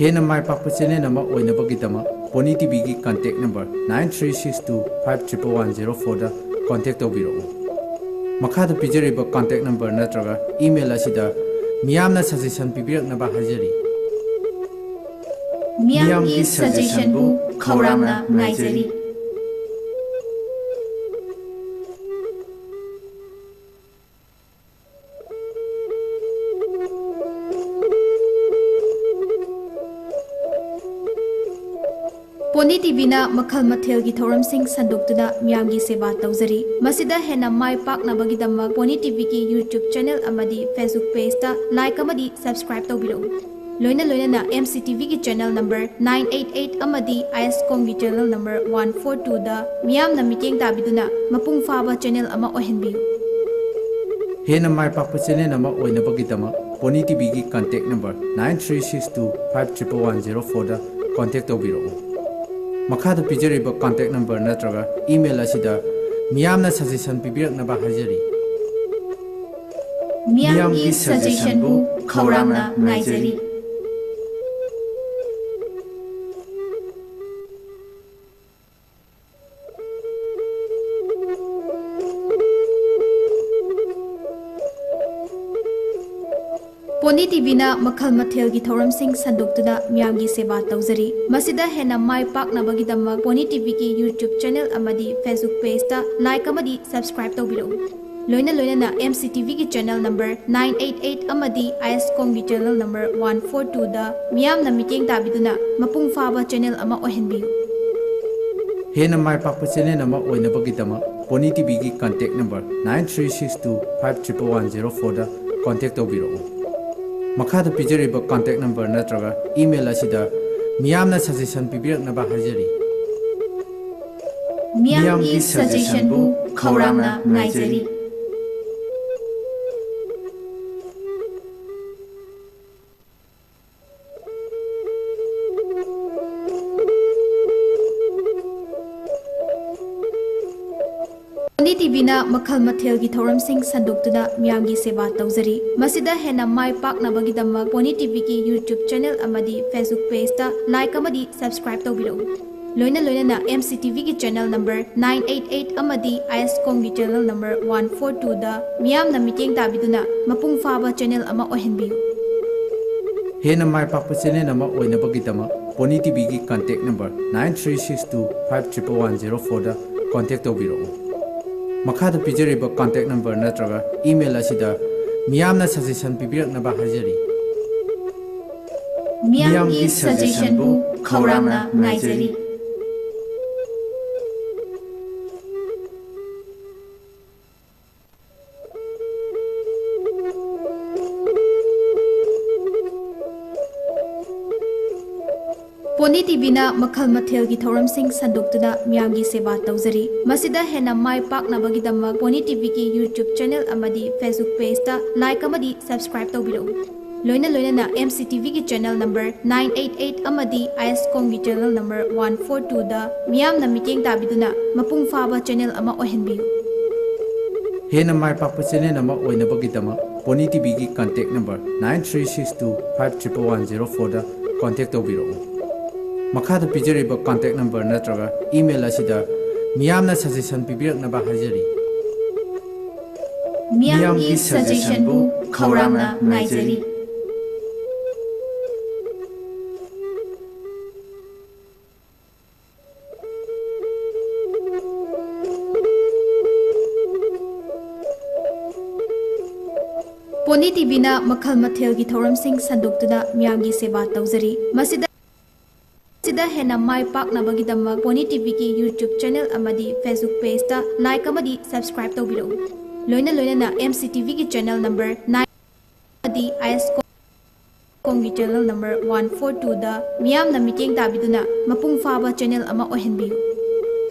ꯍꯦꯟꯅ ꯃꯥꯏ ꯄꯥꯛꯄ channel ꯑꯃ ꯑꯣꯏꯅꯕꯒꯤꯗꯃꯛ Pony T Vꯒꯤ contact number nine three six two five triple one zero fourꯗ contact ꯇꯧꯕꯤꯔꯛꯎ꯫ ꯃꯈꯥꯗ ꯄꯤꯖꯔꯤꯕ contact number ꯅꯠꯇ꯭ꯔꯒ email ꯑꯁꯤꯗ ꯃꯤꯌꯥꯝꯅ suggestion ꯄꯤꯕꯤꯔꯛꯅꯕ ꯍꯥꯏꯖꯔꯤ꯫ ꯃꯤꯌꯥꯝꯒꯤ suggestionꯕꯨ ꯈꯧꯔꯥꯡꯅ ꯉꯥꯏꯖꯔꯤ꯫ Pony T Vꯅ ꯃꯈꯜ ꯃꯊꯦꯜꯒꯤ ꯊꯧꯔꯝꯁꯤꯡ ꯁꯟꯗꯣꯛꯇꯨꯅ ꯃꯤꯌꯥꯝꯒꯤ ꯁꯦꯕꯥ ꯇꯧꯖꯔꯤ꯫ ꯃꯁꯤꯗ ꯍꯦꯟꯅ ꯃꯥꯏ ꯄꯥꯛꯅꯕꯒꯤꯗꯃꯛ Pony T Vꯒꯤ YouTube channel ꯑꯃꯗꯤ Facebook pageꯇ like ꯑꯃꯗꯤ subscribe ꯇꯧꯕꯤꯔꯛꯎ꯫ ꯂꯣꯏꯅ ꯂꯣꯏꯅꯅ M C T Vꯒꯤ channel number nine eight eight ꯑꯃꯗꯤ ISCOMꯒꯤ channel number one four twoꯗ ꯃꯤꯌꯥꯝꯅ ꯃꯤꯠꯌꯦꯡ ꯇꯥꯕꯤꯗꯨꯅ ꯃꯄꯨꯡ ꯐꯥꯕ channel ꯑꯃ ꯑꯣꯏꯍꯟꯕꯤꯌꯨ꯫ ꯍꯦꯟꯅ ꯃꯥꯏ ꯄꯥꯛꯄ channel ꯑꯃ ꯑꯣꯏꯅꯕꯒꯤꯗꯃꯛ Pony T Vꯒꯤ contact number nine three six two five triple one zero fourꯗ contact ꯇꯧꯕꯤꯔꯛꯎ꯫ ꯃꯈꯥꯗ ꯄꯤꯖꯔꯤꯕ contact number ꯅꯠꯇ꯭ꯔꯒ email ꯑꯁꯤꯗ ꯃꯤꯌꯥꯝꯅ suggestion ꯄꯤꯕꯤꯔꯛꯅꯕ ꯍꯥꯏꯖꯔꯤ꯫ ꯃꯤꯌꯥꯝꯒꯤ suggestionꯕꯨ ꯈꯧꯔꯥꯡꯅ ꯉꯥꯏꯖꯔꯤ꯫ Pony T Vꯅ ꯃꯈꯜ ꯃꯊꯦꯜꯒꯤ ꯊꯧꯔꯝꯁꯤꯡ ꯁꯟꯗꯣꯛꯇꯨꯅ ꯃꯤꯌꯥꯝꯒꯤ ꯁꯦꯕꯥ ꯇꯧꯖꯔꯤ꯫ ꯃꯁꯤꯗ ꯍꯦꯟꯅ ꯃꯥꯏ ꯄꯥꯛꯅꯕꯒꯤꯗꯃꯛ Pony T Vꯒꯤ YouTube channel ꯑꯃꯗꯤ Facebook pageꯇ like ꯑꯃꯗꯤ subscribe ꯇꯧꯕꯤꯔꯛꯎ꯫ ꯂꯣꯏꯅ ꯂꯣꯏꯅꯅ M C T Vꯒꯤ channel number nine eight eight ꯑꯃꯗꯤ ISCOMꯒꯤ channel number one four twoꯗ ꯃꯤꯌꯥꯝꯅ ꯃꯤꯠꯌꯦꯡ ꯇꯥꯕꯤꯗꯨꯅ ꯃꯄꯨꯡ ꯐꯥꯕ channel ꯑꯃ ꯑꯣꯏꯍꯟꯕꯤꯌꯨ꯫ ꯍꯦꯟꯅ ꯃꯥꯏ ꯄꯥꯛꯄ channel ꯑꯃ ꯑꯣꯏꯅꯕꯒꯤꯗꯃꯛ Pony T Vꯒꯤ contact number nine three six two five triple one zero fourꯗ contact ꯇꯧꯕꯤꯔꯛꯎ꯫ ꯃꯈꯥꯗ ꯄꯤꯖꯔꯤꯕ contact number ꯅꯠꯇ꯭ꯔꯒ email ꯑꯁꯤꯗ ꯃꯤꯌꯥꯝꯅ suggestion ꯄꯤꯕꯤꯔꯛꯅꯕ ꯍꯥꯏꯖꯔꯤ꯫ ꯃꯤꯌꯥꯝꯒꯤ suggestionꯕꯨ ꯈꯧꯔꯥꯡꯅ ꯉꯥꯏꯖꯔꯤ꯫ Pony T V ꯅ ꯃꯈꯜ ꯃꯊꯦꯜꯒꯤ ꯊꯧꯔꯝꯁꯤꯡ ꯁꯟꯗꯣꯛꯇꯨꯅ ꯃꯤꯌꯥꯝꯒꯤ ꯁꯦꯕꯥ ꯇꯧꯖꯔꯤ꯫ ꯃꯁꯤꯗ ꯍꯦꯟꯅ ꯃꯥꯏ ꯄꯥꯛꯅꯕꯒꯤꯗꯃꯛ Pony TVꯒꯤ YouTube channel ꯑꯃꯗꯤ Facebook pageꯇ like ꯑꯃꯗꯤ subscribe ꯇꯧꯕꯤꯔꯛꯎ꯫ ꯂꯣꯏꯅ ꯂꯣꯏꯅꯅ MCTVꯒꯤ channel number nine eight eight ꯑꯃꯗꯤ ISCOMꯒꯤ channel number one four twoꯗ ꯃꯤꯌꯥꯝꯅ ꯃꯤꯠꯌꯦꯡ ꯇꯥꯕꯤꯗꯨꯅ ꯃꯄꯨꯡ ꯐꯥꯕ channel ꯑꯃ ꯑꯣꯏꯍꯟꯕꯤꯌꯨ꯫ ꯍꯦꯟꯅ ꯃꯥꯏ ꯄꯥꯛꯄ channel ꯑꯃ ꯑꯣꯏꯅꯕꯒꯤꯗꯃꯛ Pony TVꯒꯤ contact number nine three six two five triple one zero fourꯗ contact ꯇꯧꯕꯤꯔꯛꯎ꯫ ꯃꯈꯥꯗ ꯄꯤꯖꯔꯤꯕ contact number ꯅꯠꯇ꯭ꯔꯒ email ꯑꯁꯤꯗ ꯃꯤꯌꯥꯝꯅ suggestion ꯄꯤꯕꯤꯔꯛꯅꯕ ꯍꯥꯏꯖꯔꯤ꯫ ꯃꯤꯌꯥꯝꯒꯤ suggestionꯕꯨ ꯈꯧꯔꯥꯡꯅ ꯉꯥꯏꯖꯔꯤ꯫ Pony TVꯅ ꯃꯈꯜ ꯃꯊꯦꯜꯒꯤ ꯊꯧꯔꯝꯁꯤꯡ ꯁꯟꯗꯣꯛꯇꯨꯅ ꯃꯤꯌꯥꯝꯒꯤ ꯁꯦꯕꯥ ꯇꯧꯖꯔꯤ꯫ ꯃꯁꯤꯗ ꯍꯦꯟꯅ ꯃꯥꯏ ꯄꯥꯛꯅꯕꯒꯤꯗꯃꯛ Pony TVꯒꯤ YouTube channel ꯑꯃꯗꯤ Facebook pageꯇ like ꯑꯃꯗꯤ subscribe ꯇꯧꯕꯤꯔꯛꯎ꯫ ꯂꯣꯏꯅ ꯂꯣꯏꯅꯅ MCTVꯒꯤ channel number nine eight eight ꯑꯃꯗꯤ ISCOMꯒꯤ channel number one four twoꯗ ꯃꯤꯌꯥꯝꯅ ꯃꯤꯠꯌꯦꯡ ꯇꯥꯕꯤꯗꯨꯅ ꯃꯄꯨꯡ ꯐꯥꯕ channel ꯑꯃ ꯑꯣꯏꯍꯟꯕꯤꯌꯨ꯫ ꯍꯦꯟꯅ ꯃꯥꯏ ꯄꯥꯛꯄ channel ꯑꯃ ꯑꯣꯏꯅꯕꯒꯤꯗꯃꯛ Pony TVꯒꯤ contact number nine three six two five triple one zero fourꯗ contact ꯇꯧꯕꯤꯔꯛꯎ꯫ ꯃꯈꯥꯗ ꯄꯤꯖꯔꯤꯕ contact number ꯅꯠꯇ꯭ꯔꯒ email ꯑꯁꯤꯗ ꯃꯤꯌꯥꯝꯅ suggestion ꯄꯤꯕꯤꯔꯛꯅꯕ ꯍꯥꯏꯖꯔꯤ꯫ ꯃꯤꯌꯥꯝꯒꯤ suggestionꯕꯨ ꯈꯧꯔꯥꯡꯅ ꯉꯥꯏꯖꯔꯤ꯫ Pony TVꯅ ꯃꯈꯜ ꯃꯊꯦꯜꯒꯤ ꯊꯧꯔꯝꯁꯤꯡ ꯁꯟꯗꯣꯛꯇꯨꯅ ꯃꯤꯌꯥꯝꯒꯤ ꯁꯦꯕꯥ ꯇꯧꯖꯔꯤ꯫ ꯃꯁꯤꯗ ꯁꯤꯗ ꯍꯦꯟꯅ ꯃꯥꯏ ꯄꯥꯛꯅꯕꯒꯤꯗꯃꯛ Pony TVꯒꯤ YouTube channel ꯑꯃꯗꯤ Facebook pageꯇ like ꯑꯃꯗꯤ subscribe ꯇꯧꯕꯤꯔꯛꯎ꯫ ꯂꯣꯏꯅ ꯂꯣꯏꯅꯅ MCTVꯒꯤ channel number nine ꯑꯃꯗꯤ ISCOMꯒꯤ channel number one four twoꯗ ꯃꯤꯌꯥꯝꯅ ꯃꯤꯠꯌꯦꯡ ꯇꯥꯕꯤꯗꯨꯅ ꯃꯄꯨꯡ ꯐꯥꯕ channel ꯑꯃ ꯑꯣꯏꯍꯟꯕꯤꯌꯨ꯫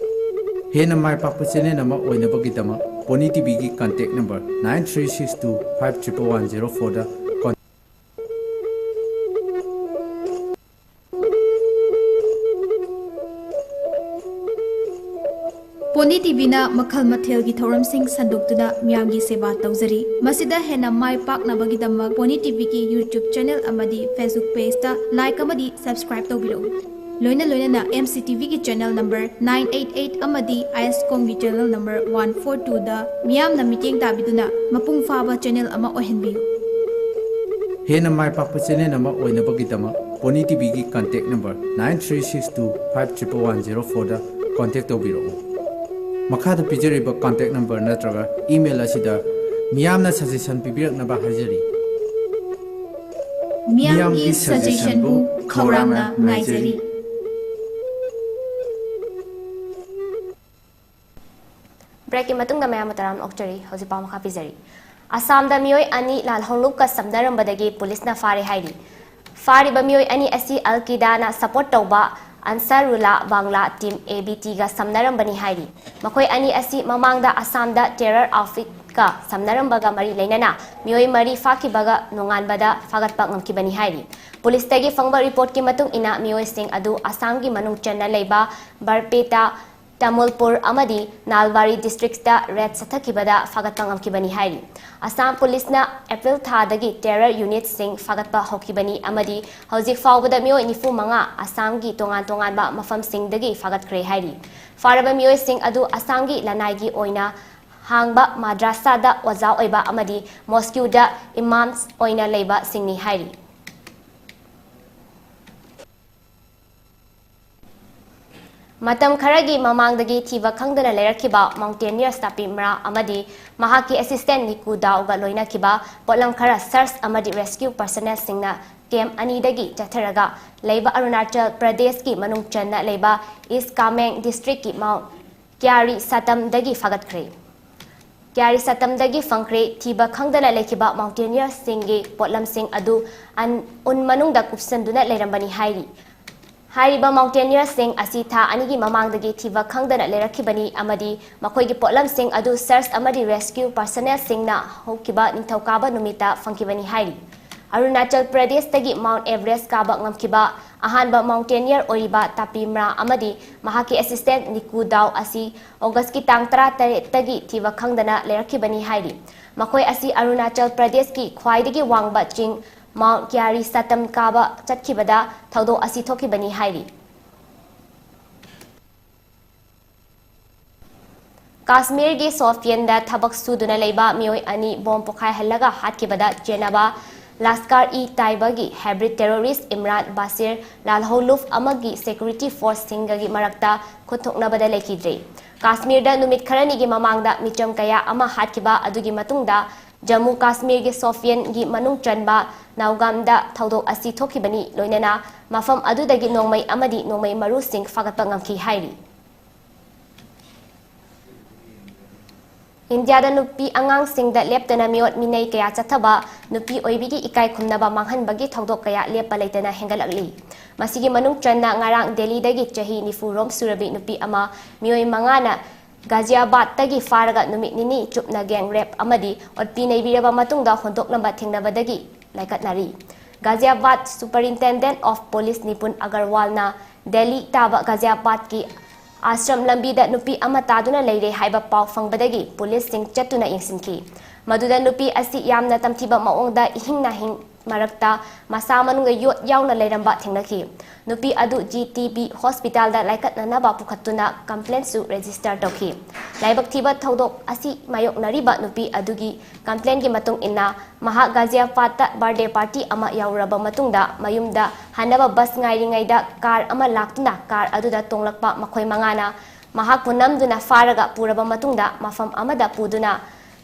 ꯍꯦꯟꯅ ꯃꯥꯏ ꯄꯥꯛꯄ channel ꯑꯃ ꯑꯣꯏꯅꯕꯒꯤꯗꯃꯛ Pony TVꯒꯤ contact number nine three six two five triple one zero fourꯗ contact Pony ꯇꯤꯚꯤꯅ ꯃꯈꯜ ꯃꯊꯦꯜꯒꯤ ꯊꯧꯔꯝꯁꯤꯡ ꯁꯟꯗꯣꯛꯇꯨꯅ ꯃꯤꯌꯥꯝꯒꯤ ꯁꯦꯕꯥ ꯇꯧꯖꯔꯤ꯫ ꯃꯁꯤꯗ ꯍꯦꯟꯅ ꯃꯥꯏ ꯄꯥꯛꯅꯕꯒꯤꯗꯃꯛ Pony ꯇꯤꯚꯤꯒꯤ YouTube channel ꯑꯃꯗꯤ Facebook pageꯇ like ꯑꯃꯗꯤ subscribe ꯇꯧꯕꯤꯔꯛꯎ꯫ ꯂꯣꯏꯅ ꯂꯣꯏꯅꯅ M C TVꯒꯤ channel number nine eight eight ꯑꯃꯗꯤ ISCOMꯒꯤ channel number one four twoꯗ ꯃꯤꯌꯥꯝꯅ ꯃꯤꯠꯌꯦꯡ ꯇꯥꯕꯤꯗꯨꯅ ꯃꯄꯨꯡ ꯐꯥꯕ channel ꯑꯃ ꯑꯣꯏꯍꯟꯕꯤꯌꯨ꯫ ꯍꯦꯟꯅ ꯃꯥꯏ ꯄꯥꯛꯄ channel ꯑꯃ ꯑꯣꯏꯅꯕꯒꯤꯗꯃꯛ Pony ꯇꯤꯚꯤꯒꯤ contact number nine three six two five triple one zero fourꯗ contact ꯇꯧꯕꯤꯔꯛꯎ꯫ ꯃꯈꯥꯗ ꯄꯤꯖꯔꯤꯕ contact number ꯅꯠꯇ꯭ꯔꯒ email ꯑꯁꯤꯗ ꯃꯤꯌꯥꯝꯅ suggestion ꯄꯤꯕꯤꯔꯛꯅꯕ ꯍꯥꯏꯖꯔꯤ꯫ ꯃꯤꯌꯥꯝꯒꯤ suggestionꯕꯨ ꯈꯧꯔꯥꯡꯅ ꯉꯥꯏꯖꯔꯤ꯫ Breakꯀꯤ ꯃꯇꯨꯡꯗ ꯃꯌꯥꯝꯕꯨ ꯇꯔꯥꯝꯅ ꯑꯣꯛꯆꯔꯤ꯫ ꯍꯧꯖꯤꯛ ꯄꯥꯎ ꯃꯈꯥ ꯄꯤꯖꯔꯤ꯫ ꯑꯁꯥꯝꯗ ꯃꯤꯑꯣꯏ ꯑꯅꯤ ꯂꯥꯜꯍꯧꯂꯨꯞꯀ ꯁꯝꯅꯔꯝꯕꯗꯒꯤ ꯄꯨꯂꯤꯁꯅ ꯐꯥꯔꯦ ꯍꯥꯏꯔꯤ꯫ ꯐꯥꯔꯤꯕ ꯃꯤꯑꯣꯏ ꯑꯅꯤ ꯑꯁꯤ ꯑꯜ ꯀꯤꯗꯥꯅ support ꯇꯧꯕ ꯑꯟꯁꯥꯔꯨꯜꯂꯥ ꯕꯪꯂꯥ team ABTꯒ ꯁꯝꯅꯔꯝꯕꯅꯤ ꯍꯥꯏꯔꯤ꯫ ꯃꯈꯣꯏ ꯑꯅꯤ ꯑꯁꯤ ꯃꯃꯥꯡꯗ ꯑꯁꯥꯝꯗ terror outfitꯀ ꯁꯝꯅꯔꯝꯕꯒ ꯃꯔꯤ ꯂꯩꯅꯅ ꯃꯤꯑꯣꯏ ꯃꯔꯤ ꯐꯥꯈꯤꯕꯒ ꯅꯣꯡꯉꯥꯟꯕꯗ ꯐꯥꯒꯠꯄ ꯉꯝꯈꯤꯕꯅꯤ ꯍꯥꯏꯔꯤ꯫ ꯄꯨꯂꯤꯁꯇꯒꯤ ꯐꯪꯕ reportꯀꯤ ꯃꯇꯨꯡ ꯏꯟꯅ ꯃꯤꯑꯣꯏꯁꯤꯡ ꯑꯗꯨ ꯑꯁꯥꯝꯒꯤ ꯃꯅꯨꯡ ꯆꯟꯅ ꯂꯩꯕ ꯕꯔꯄꯦꯇꯥ, ꯇꯥꯃꯨꯜꯄꯨꯔ ꯑꯃꯗꯤ ꯅꯥꯜꯕꯥꯔꯤ districtꯇ raid ꯆꯠꯊꯈꯤꯕꯗ ꯐꯥꯒꯠꯄ ꯉꯝꯈꯤꯕꯅꯤ ꯍꯥꯏꯔꯤ꯫ ꯑꯁꯥꯝ ꯄꯨꯂꯤꯁꯅ April ꯊꯥꯗꯒꯤ terror unitꯁꯤꯡ ꯐꯥꯒꯠꯄ ꯍꯧꯈꯤꯕꯅꯤ ꯑꯃꯗꯤ ꯍꯧꯖꯤꯛ ꯐꯥꯎꯕꯗ ꯃꯤꯑꯣꯏ ꯅꯤꯐꯨ ꯃꯉꯥ ꯑꯁꯥꯝꯒꯤ ꯇꯣꯉꯥꯟ ꯇꯣꯉꯥꯟꯕ ꯃꯐꯝꯁꯤꯡꯗꯒꯤ ꯐꯥꯒꯠꯈ꯭ꯔꯦ ꯍꯥꯏꯔꯤ꯫ ꯐꯥꯔꯕ ꯃꯤꯑꯣꯏꯁꯤꯡ ꯑꯗꯨ ꯑꯁꯥꯝꯒꯤ ꯂꯅꯥꯏꯒꯤ ꯑꯣꯏꯅ ꯍꯥꯡꯕ ꯃꯥꯗ꯭ꯔꯥꯁꯥꯗ ꯑꯣꯖꯥ ꯑꯣꯏꯕ ꯑꯃꯗꯤ ꯃꯣꯁꯀ꯭ꯌꯨꯗ imams ꯑꯣꯏꯅ ꯂꯩꯕꯁꯤꯡꯅꯤ ꯍꯥꯏꯔꯤ꯫ ꯃꯇꯝ ꯈꯔꯒꯤ ꯃꯃꯥꯡꯗꯒꯤ ꯊꯤꯕ ꯈꯪꯗꯅ ꯂꯩꯔꯛꯈꯤꯕ mountaineer ꯁꯥꯄꯤ ꯃ꯭ꯔꯥ ꯑꯃꯗꯤ ꯃꯍꯥꯛꯀꯤ assistant ꯅꯤꯀꯨ ꯗꯥꯎꯒ ꯂꯣꯏꯅꯈꯤꯕ ꯄꯣꯠꯂꯝ ꯈꯔ search ꯑꯃꯗꯤ rescue personnelꯁꯤꯡꯅ camp ꯑꯅꯤꯗꯒꯤ ꯆꯠꯊꯔꯒ ꯂꯩꯕ ꯑꯔꯨꯅꯥꯆꯜ ꯄ꯭ꯔꯗꯦꯁꯀꯤ ꯃꯅꯨꯡ ꯆꯟꯅ ꯂꯩꯕ East Kameng districtꯀꯤ Mount Kyari ꯁꯥꯇꯝꯗꯒꯤ ꯐꯥꯒꯠꯈ꯭ꯔꯦ꯫ ꯀ꯭ꯌꯥꯔꯤ ꯁꯥꯇꯝꯗꯒꯤ ꯐꯪꯈ꯭ꯔꯦ꯫ ꯊꯤꯕ ꯈꯪꯗꯅ ꯂꯩꯈꯤꯕ mountaineerꯁꯤꯡꯒꯤ ꯄꯣꯠꯂꯝꯁꯤꯡ ꯑꯗꯨ ꯑꯟ-, ꯎꯟ ꯃꯅꯨꯡꯗ ꯀꯨꯞꯁꯟꯗꯨꯅ ꯂꯩꯔꯝꯕꯅꯤ ꯍꯥꯏꯔꯤ꯫ ꯍꯥꯏꯔꯤꯕ mountaineerꯁꯤꯡ ꯑꯁꯤ ꯊꯥ ꯑꯅꯤꯒꯤ ꯃꯃꯥꯡꯗꯒꯤ ꯊꯤꯕ ꯈꯪꯗꯅ ꯂꯩꯔꯛꯈꯤꯕꯅꯤ ꯑꯃꯗꯤ ꯃꯈꯣꯏꯒꯤ ꯄꯣꯠꯂꯝꯁꯤꯡ ꯑꯗꯨ search ꯑꯃꯗꯤ rescue personnelꯁꯤꯡꯅ ꯍꯧꯈꯤꯕ ꯅꯤꯡꯊꯧꯀꯥꯕ ꯅꯨꯃꯤꯠꯇ ꯐꯪꯈꯤꯕꯅꯤ ꯍꯥꯏꯔꯤ꯫ ꯑꯔꯨꯅꯥꯆꯜ ꯄ꯭ꯔꯗꯦꯁꯇꯒꯤ ꯃꯥꯎꯟꯠ ꯑꯦꯚꯔꯦꯁ ꯀꯥꯕ ꯉꯝꯈꯤꯕ ꯑꯍꯥꯟꯕ ꯃꯥꯎꯟꯇꯦꯅꯤꯌꯔ ꯑꯣꯏꯔꯤꯕ ꯇꯥꯄꯤ ꯃ꯭ꯔꯥ ꯑꯃꯗꯤ ꯃꯍꯥꯛꯀꯤ ꯑꯦꯁꯤꯁꯇꯦꯟꯠ ꯅꯤꯀꯨ ꯗꯥꯎ ꯑꯁꯤ ꯑꯣꯒꯁꯀꯤ ꯇꯥꯡ ꯇꯔꯥꯇꯔꯦꯠꯇꯒꯤ ꯊꯤꯕ ꯈꯪꯗꯅ ꯂꯩꯔꯛꯈꯤꯕꯅꯤ ꯍꯥꯏꯔꯤ꯫ ꯃꯈꯣꯏ ꯑꯁꯤ ꯑꯔꯨꯅꯥꯆꯜ ꯄ꯭ꯔꯗꯦꯁꯀꯤ ꯈ꯭ꯋꯥꯏꯗꯒꯤ ꯋꯥꯡꯕ ꯆꯤꯡ ꯃꯥꯎꯟꯠ ꯀ꯭ꯌꯥꯔꯤ ꯁꯇꯝ ꯀꯥꯕ ꯆꯠꯈꯤꯕꯗ ꯊꯧꯗꯣꯛ ꯑꯁꯤ ꯊꯣꯛꯈꯤꯕꯅꯤ ꯍꯥꯏꯔꯤ꯫ ꯀꯥꯁꯃꯤꯔꯒꯤ ꯁꯣꯐꯤꯌꯟꯗ ꯊꯕꯛ ꯁꯨꯗꯨꯅ ꯂꯩꯕ ꯃꯤꯑꯣꯏ ꯑꯅꯤ ꯕꯣꯝ ꯄꯣꯈꯥꯏꯍꯜꯂꯒ ꯍꯥꯠꯈꯤꯕꯗ ꯆꯦꯟꯅꯕ ꯂꯥꯁꯀꯥꯔ-ꯏ-ꯇꯥꯏꯕꯒꯤ ꯍꯥꯏꯕ꯭ꯔꯤꯠ ꯇꯦꯔꯣꯔꯤꯁ꯭ꯠ ꯏꯝꯔꯥꯟ ꯕꯥꯁꯤꯔ ꯂꯥꯜꯍꯧꯂꯨꯐ ꯑꯃꯒꯤ ꯁꯦꯀ꯭ꯌꯨꯔꯤꯇꯤ ꯐꯣꯔꯁꯁꯤꯡꯒꯒꯤ ꯃꯔꯛꯇ ꯈꯨꯠꯊꯣꯛꯅꯕꯗ ꯂꯩꯈꯤꯗ꯭ꯔꯦ꯫ ꯀꯥꯁꯃꯤꯔꯗ ꯅꯨꯃꯤꯠ ꯈꯔꯅꯤꯒꯤ ꯃꯃꯥꯡꯗ ꯃꯤꯆꯝ ꯀꯌꯥ ꯑꯃ ꯍꯥꯠꯈꯤꯕ ꯑꯗꯨꯒꯤ ꯃꯇꯨꯡꯗ ꯖꯝꯃꯨ ꯀꯥꯁꯃꯤꯔꯒꯤ ꯁꯣꯐꯤꯌꯟꯒꯤ ꯃꯅꯨꯡ ꯆꯟꯕ ꯅꯥꯎꯒꯥꯝꯗ ꯊꯧꯗꯣꯛ ꯑꯁꯤ ꯊꯣꯛꯈꯤꯕꯅꯤ꯫ ꯂꯣꯏꯅꯅ ꯃꯐꯝ ꯑꯗꯨꯗꯒꯤ ꯅꯣꯡꯃꯩ ꯑꯃꯗꯤ ꯅꯣꯡꯃꯩ ꯃꯔꯨꯁꯤꯡ ꯐꯥꯒꯠꯄ ꯉꯝꯈꯤ ꯍꯥꯏꯔꯤ꯫ ꯏꯟꯗꯤꯌꯥꯗ ꯅꯨꯄꯤ ꯑꯉꯥꯡꯁꯤꯡꯗ ꯂꯦꯞꯇꯅ ꯃꯤꯑꯣꯠ ꯃꯤꯅꯩ ꯀꯌꯥ ꯆꯠꯊꯕ ꯅꯨꯄꯤ ꯑꯣꯏꯕꯤꯒꯤ ꯏꯀꯥꯏ ꯈꯨꯝꯅꯕ ꯃꯥꯡꯍꯟꯕꯒꯤ ꯊꯧꯗꯣꯛ ꯀꯌꯥ ꯂꯦꯞꯄ ꯂꯩꯇꯅ ꯍꯦꯟꯒꯠꯂꯛꯂꯤ꯫ ꯃꯁꯤꯒꯤ ꯃꯅꯨꯡ ꯆꯟꯅ ꯉꯔꯥꯡ ꯗꯦꯜꯂꯤꯗꯒꯤ ꯆꯍꯤ ꯅꯤꯐꯨ ꯔꯣꯝ ꯁꯨꯔꯕꯤ ꯅꯨꯄꯤ ꯑꯃ ꯃꯤꯑꯣꯏ ꯃꯉꯥꯅ ꯒꯥꯖꯤꯌꯥꯕꯥꯗꯇꯒꯤ ꯐꯥꯔꯒ ꯅꯨꯃꯤꯠ ꯅꯤꯅꯤ ꯆꯨꯞꯅ ꯒꯦꯡ ꯔꯦꯞ ꯑꯃꯗꯤ ꯑꯣꯠꯄꯤ ꯅꯩꯕꯤꯔꯕ ꯃꯇꯨꯡꯗ ꯍꯣꯟꯗꯣꯛꯅꯕ ꯊꯦꯡꯅꯕꯗꯒꯤ ꯂꯥꯏꯀꯠꯅꯔꯤ꯫ Ghaziabad superintendent of police ꯅꯤꯄꯨꯟ ꯑꯒꯔꯋꯥꯜꯅ Delhi ꯇꯥꯕ ꯒꯥꯖꯤꯌꯥꯕꯥꯗꯀꯤ ꯑꯥꯁ꯭ꯔꯝ ꯂꯝꯕꯤꯗ ꯅꯨꯄꯤ ꯑꯃ ꯇꯥꯗꯨꯅ ꯂꯩꯔꯦ ꯍꯥꯏꯕ ꯄꯥꯎ ꯐꯪꯕꯗꯒꯤ ꯄꯨꯂꯤꯁꯁꯤꯡ ꯆꯠꯇꯨꯅ ꯌꯦꯡꯁꯤꯟꯈꯤ꯫ ꯃꯗꯨꯗ ꯅꯨꯄꯤ ꯑꯁꯤ ꯌꯥꯝꯅ ꯇꯝꯊꯤꯕ ꯃꯑꯣꯡꯗ ꯏꯍꯤꯡ ꯅꯥꯍꯤꯡ ꯃꯔꯛꯇ ꯃꯁꯥ ꯃꯅꯨꯡꯗ ꯌꯣꯠ ꯌꯥꯎꯅ ꯂꯩꯔꯝꯕ ꯊꯦꯡꯅꯈꯤ꯫ ꯅꯨꯄꯤ ꯑꯗꯨ ꯖꯤ ꯇꯤ ꯕꯤ ꯍꯣꯁꯄꯤꯇꯥꯜꯗ ꯂꯥꯏꯀꯠꯅꯅꯕ ꯄꯨꯈꯠꯇꯨꯅ ꯀꯝꯄ꯭ꯂꯦꯟꯁꯨ ꯔꯦꯖꯤꯁꯇꯔ ꯇꯧꯈꯤ꯫ ꯂꯥꯏꯕꯛ ꯊꯤꯕ ꯊꯧꯗꯣꯛ ꯑꯁꯤ ꯃꯥꯌꯣꯛꯅꯔꯤꯕ ꯅꯨꯄꯤ ꯑꯗꯨꯒꯤ ꯀꯝꯄ꯭ꯂꯦꯟꯒꯤ ꯃꯇꯨꯡ ꯏꯟꯅ, ꯃꯍꯥꯛ ꯒꯥꯖꯤꯌꯥꯕꯥꯗꯇ ꯕꯥꯔꯗꯦ ꯄꯥꯔꯇꯤ ꯑꯃ ꯌꯥꯎꯔꯨꯔꯕ ꯃꯇꯨꯡꯗ ꯃꯌꯨꯝꯗ ꯍꯟꯅꯕ ꯕꯁ ꯉꯥꯏꯔꯤꯉꯩꯗ ꯀꯥꯔ ꯑꯃ ꯂꯥꯛꯇꯨꯅ ꯀꯥꯔ ꯑꯗꯨꯗ ꯇꯣꯡꯂꯛꯄ ꯃꯈꯣꯏ ꯃꯉꯥꯅ ꯃꯍꯥꯛꯄꯨ ꯅꯝꯗꯨꯅ ꯐꯥꯔꯒ ꯄꯨꯔꯕ ꯃꯇꯨꯡꯗ ꯃꯐꯝ ꯑꯃꯗ ꯄꯨꯗꯨꯅ